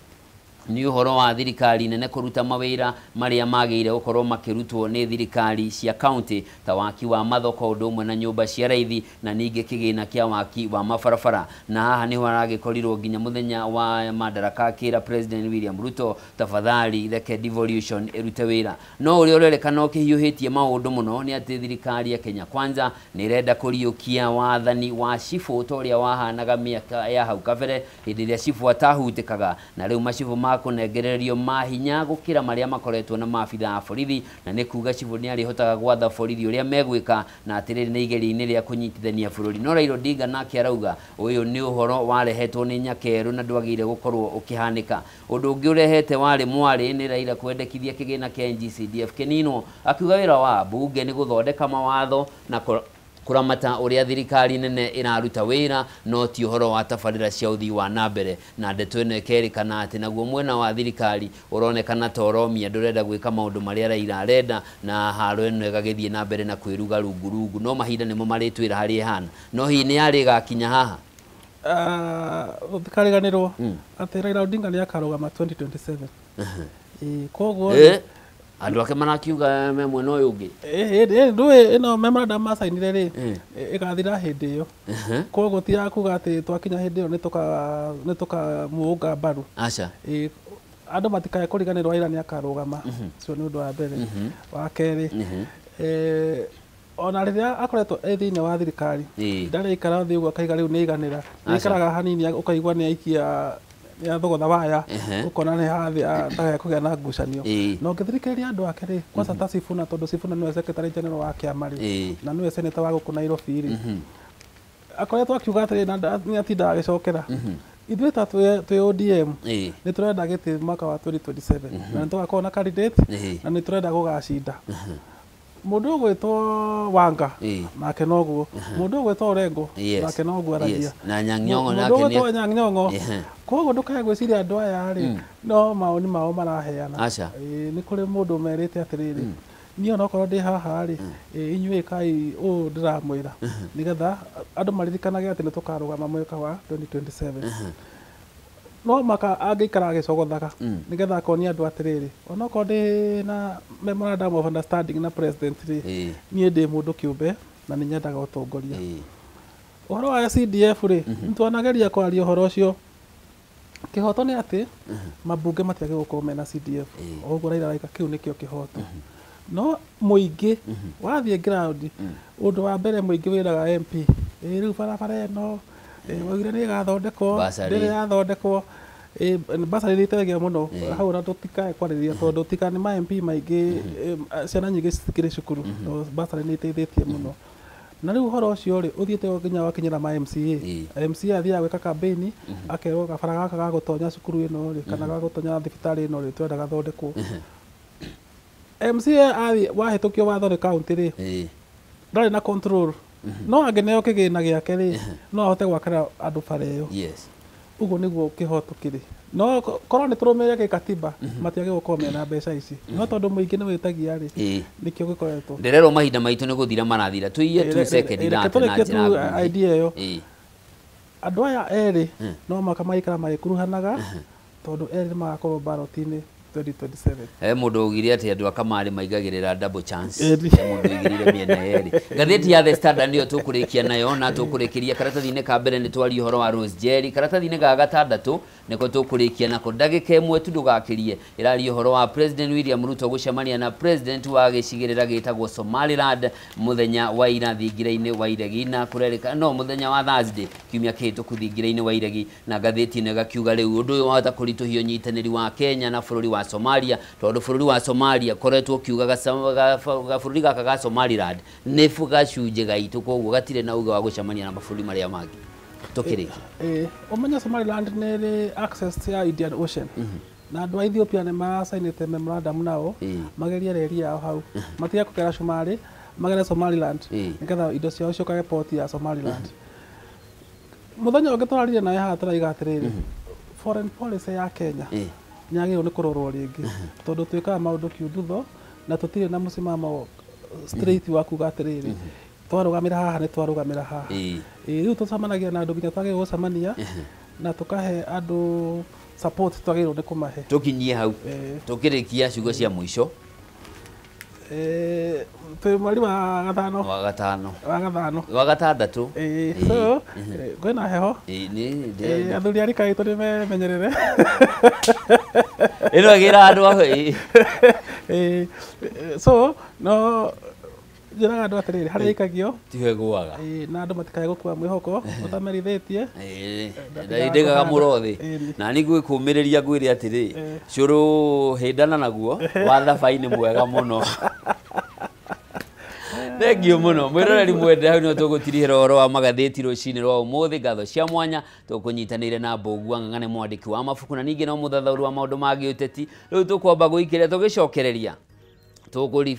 nĩ ũhoro wa thirikari nene kũruta mawĩra marĩa magĩrĩire gũkorwo makĩrutwo nĩ thirikari cia county ta waki wa mathoko ũndũ ũmwe na nyũmba cia raithi na ningĩ kĩgĩna kĩa waki wa mabarabara. Na haha nĩho aragĩkorirwo nginya mũthenya wa Madaraka akĩra President William Ruto tafadhali reke devolution ĩrute wĩra. No ũrĩa ũrerĩkana ũkĩhiũhĩtie maũndũ mũno nĩ atĩ thirikari ya Kenya Kwanza nĩ ĩrenda kũriũkia wathani wa cibũ ta ũrĩa wahanaga mĩaka ya hau kabere hĩndĩ ĩrĩa cibũ atahutĩkaga, na rĩu macibũ kũnengererio mahinya gũkĩra marĩa makoretwo na maabitha a borithi, na nĩ kuga cibũ nĩ arĩhotaga gwatha borithi ũrĩa megwĩka, na atĩrĩrĩ nĩ igeria-inĩ rĩa kũnyitithania bũrũri. No Raila Odinga nake arauga ũyũ nĩ ũhoro warehetwo nĩ nyakerũ na ndwagĩrĩire gũkorwo ũkĩhanĩka. Ũndũ ũngĩ ũrehete warĩ mwarĩ nĩ Raila kwendekithia kĩgĩna kĩa NGCDF kĩninwo, akiuga wĩra wa mbunge nĩ gũthondeka mawatho na kũramata ũrĩa thirikari nene ĩraruta wĩra, no ti ũhoro wa tabarĩra cia ũthii wa na mbere. Na ndeto ĩno ĩkerĩkana atĩ naguo mwena wa thirikari ũronekana ta ũromia ndũrenda gwĩka maũndũ marĩa Raila arenda, na haro ĩno ĩgagĩthiĩ na mbere na kwĩruga rungurungu. No mahinda nĩmo marĩtwĩra harĩa ĩhana. No hihi nĩ yarĩ ĩgakinya haha? Ũtikariganĩrwo atĩ Raila Odinga nĩ akarũgama 2027. Koguo andũ ake marakiuga me mwena ũyũ ũngĩ. Ndũĩ ĩno memorandum macainire rĩ, ĩgathira hĩndĩ ĩyo. Koguo ti ya kuga atĩ twakinya hĩndĩ ĩyo nĩ tũkamuunga mbaru. Aca. Andũ matikae kũriganĩrwo Raila nĩ akarũgama. Ũcio nĩ ũndũ wa mbere. Wa kerĩ, ona rĩrĩa akoretwo e thĩinĩ wa thirikari ndarĩ ikara thĩ ũguo akaiga rĩu nĩ aiganĩra. Nĩ hanini ũkaigua nĩ aikia ya thogotha waya, ukona nĩ hathi ndagae kũgĩa na ngucanio. Na ũngĩthirikĩrĩria andũ ake rĩ, kwanza ta Sifuna, tondũ Sifuna nĩwe secretary general wa kĩama rĩ, na nĩwe senator wa gũkũ Nairobi rĩ, akoretwo akiuga atĩrĩ na nĩ atindaga agĩcokera, ithuĩ ta twĩ ODM nĩ tũrenda gĩtĩ mwaka wa 2027 na nĩ tũgakorwo na candidate na nĩ tũrenda gũgacinda. Mũndũ ũgwĩtwo Wanga nake noguo, mũndũ ũgwĩtwo Orengo nake noguo aragia, na Anyang' Nyong'o nake mũndũ ũgwĩtwo Anyang' Nyong'o. Koguo ndũkae gwĩciria andũ aya rĩ no maoni mao maraheana. Nĩ kũrĩ mũndũ merĩte atĩrĩrĩ, niĩ onokorwo ndĩ haha rĩ, inyuĩ ĩkai ũũ ndĩramwĩra, nĩgetha andũ maririkanage atĩ nĩ tũkarũgama mwaka wa 2027. No maka angĩikara agĩcogothaga nĩgetha akonia andũ atĩrĩrĩ, onokorwo ndĩ na memorandum of understanding na president rĩ, niĩ ndĩ mũndũ kĩũmbe na nĩ nyendaga ũtongoria. Ũhoro wa CDF rĩ, nĩ twanageria kwaria ũhoro ũcio. Kĩhoto nĩ atĩ mambunge matiagĩrĩirwo gũkorwo mena CDF. O ũguo Raila arauga kĩu nĩkĩo kĩhoto. No mũingĩ wathiĩ ground, ũndũ wa mbere mũingĩ wĩraga MP, rĩu barabara ĩno waugire nĩ ĩgathondekwo, ndĩrĩ yathondekwo. Bursary nĩ iteithagia mũno hau, na tũtikae kwarĩrĩria tondũ tika nĩ ma MP maingĩ, ciana nyingĩ citikĩrĩ cukuru, no bursary nĩ iteithĩtie mũno. Na rĩu ũhoro ũcio rĩ ũthiĩte nginya wakinyĩra ma MCA. MCA athiaga gwĩka campaign akerwo gabara gaka ga gũtonya cukuru ĩno rĩ, kana ga gũtonya thibitarĩ ĩno rĩ, twenda gathondekwo. MCA athiĩ wahĩtũkio watho nĩ county rĩ, ndarĩ na control. No angĩneo kĩgĩna gĩake rĩ, no ahote gwakĩra andũ bara ĩyo. Ũguo nĩguo kĩhoto kĩrĩ. No korwo nĩ tũrũmĩrĩre gĩkatiba, matiagĩrĩirwo gũkorwo mena mbeca ici. No tondũ mũingĩ nĩ wĩtagia rĩ, nĩkĩo gĩkoretwo. Ndĩrerwo mahinda maitũ nĩ gũthira marathira. Tũiye tu second Reke thate na tũrĩkie njĩra tu nguhĩ. idea ĩyo. Andũ aya erĩ no mũhaka maikara magĩkuruhanaga, tondũ erĩ nĩ magakorwo ballot-inĩ 2027. He mũndũ augire atĩ andũ a Kamarĩ maigagĩrĩra double chance. He mũndũ aigĩrĩire mĩena yerĩ. Ngathĩti ya The Standard nĩyo tũkũrĩkia nayo, na tũkũrĩkĩria karatathi-inĩ ka mbere nĩ twaria ũhoro wa Rose Jerry. Karatathi-inĩ ga gatandatũ nĩko tũkũrĩkia nako, ndagĩka ĩmwe tu ndũgakĩrie. Ĩraria ũhoro wa President William Ruto gũcemania na President wa gĩcigĩrĩra gĩtagwo Somaliland mũthenya wa ira thingira-inĩ wa Iregi, na kũrerĩka no mũthenya wa Thursday kiumia kĩhĩtũku thingira-inĩ wa Iregi. Na ngathĩti ĩno ĩgakiuga rĩu ũndũ ũyũ wahota kũritũhia ũnyitanĩri wa Kenya na bũrũri wa Somalia, tondũ bũrũri wa Somalia koretwo ũkiuga gabũrũri gaka ga Somaliland nĩ gacunjĩ gaitũ, koguo gatirĩ na uge wa gũcemania na mabũrũri marĩa mangĩ. Tũkĩrĩkia. Ũmenye Somaliland nĩ ĩrĩ access ya Indian Ocean. Na andũ a Ethiopia nĩ macainĩte memorandum nao, magerie reri yao hau. Matige kũgera Somali, magere Somaliland, nĩgetha indo ciao ciũkage port ya Somaliland. Mũthenya ũngĩ tũraririe nawe haha tũraiga atĩrĩrĩ, foreign policy ya Kenya nĩ yagĩrĩirwo nĩ kũrorwo rĩngĩ, tondũ twĩkaga maũndũ kiundutho na tũtirĩ na mũsimamo straight wa kuga atĩrĩrĩ, twarũgamĩra haha nĩ twarũgamĩra haha. Rĩu tũcemanagia na andũ nginya twagĩrĩirwo gũcemania na tũkahe andũ support twagĩrĩirwo nĩ kũmahe. Tũkinyie hau. Tũkĩrĩkia ciugo cia mũico. Twĩ mweri wa gatano. Wa gatano. Wa gatano. Wa gatandatũ. So, kwĩna heho. Athuri a rika ritũ nĩ memenyerere. Ĩno ĩgĩra andũ a So, no Njĩraga andũ atĩrĩrĩ, harĩa ikagio tiwe gũaga. Ĩĩ, na andũ matikae gũkua mwĩhoko ũtamerithĩtie. Ndaigaga mũrothi. Ĩĩ. Na nĩ ngwĩkũmĩrĩria ngwĩre atĩrĩ, cũrũ hĩndana naguo wa thabai nĩ mwega mũno. Thengiũ mũno mwĩroreri mwende, hau nĩho tũgũtirihĩra ũhoro wa magathĩti rũcinĩ rwa ũmũthĩ. Ngatho cia mwanya tũkũnyitanĩire na Mbũgua Ng'ang'a, nĩ mwandĩki wa mabuku na ningĩ no mũthathaũri wa maũndũ ma gĩũteti. Rĩu tũkwamba gũikĩria tũgĩcokereria tũkũri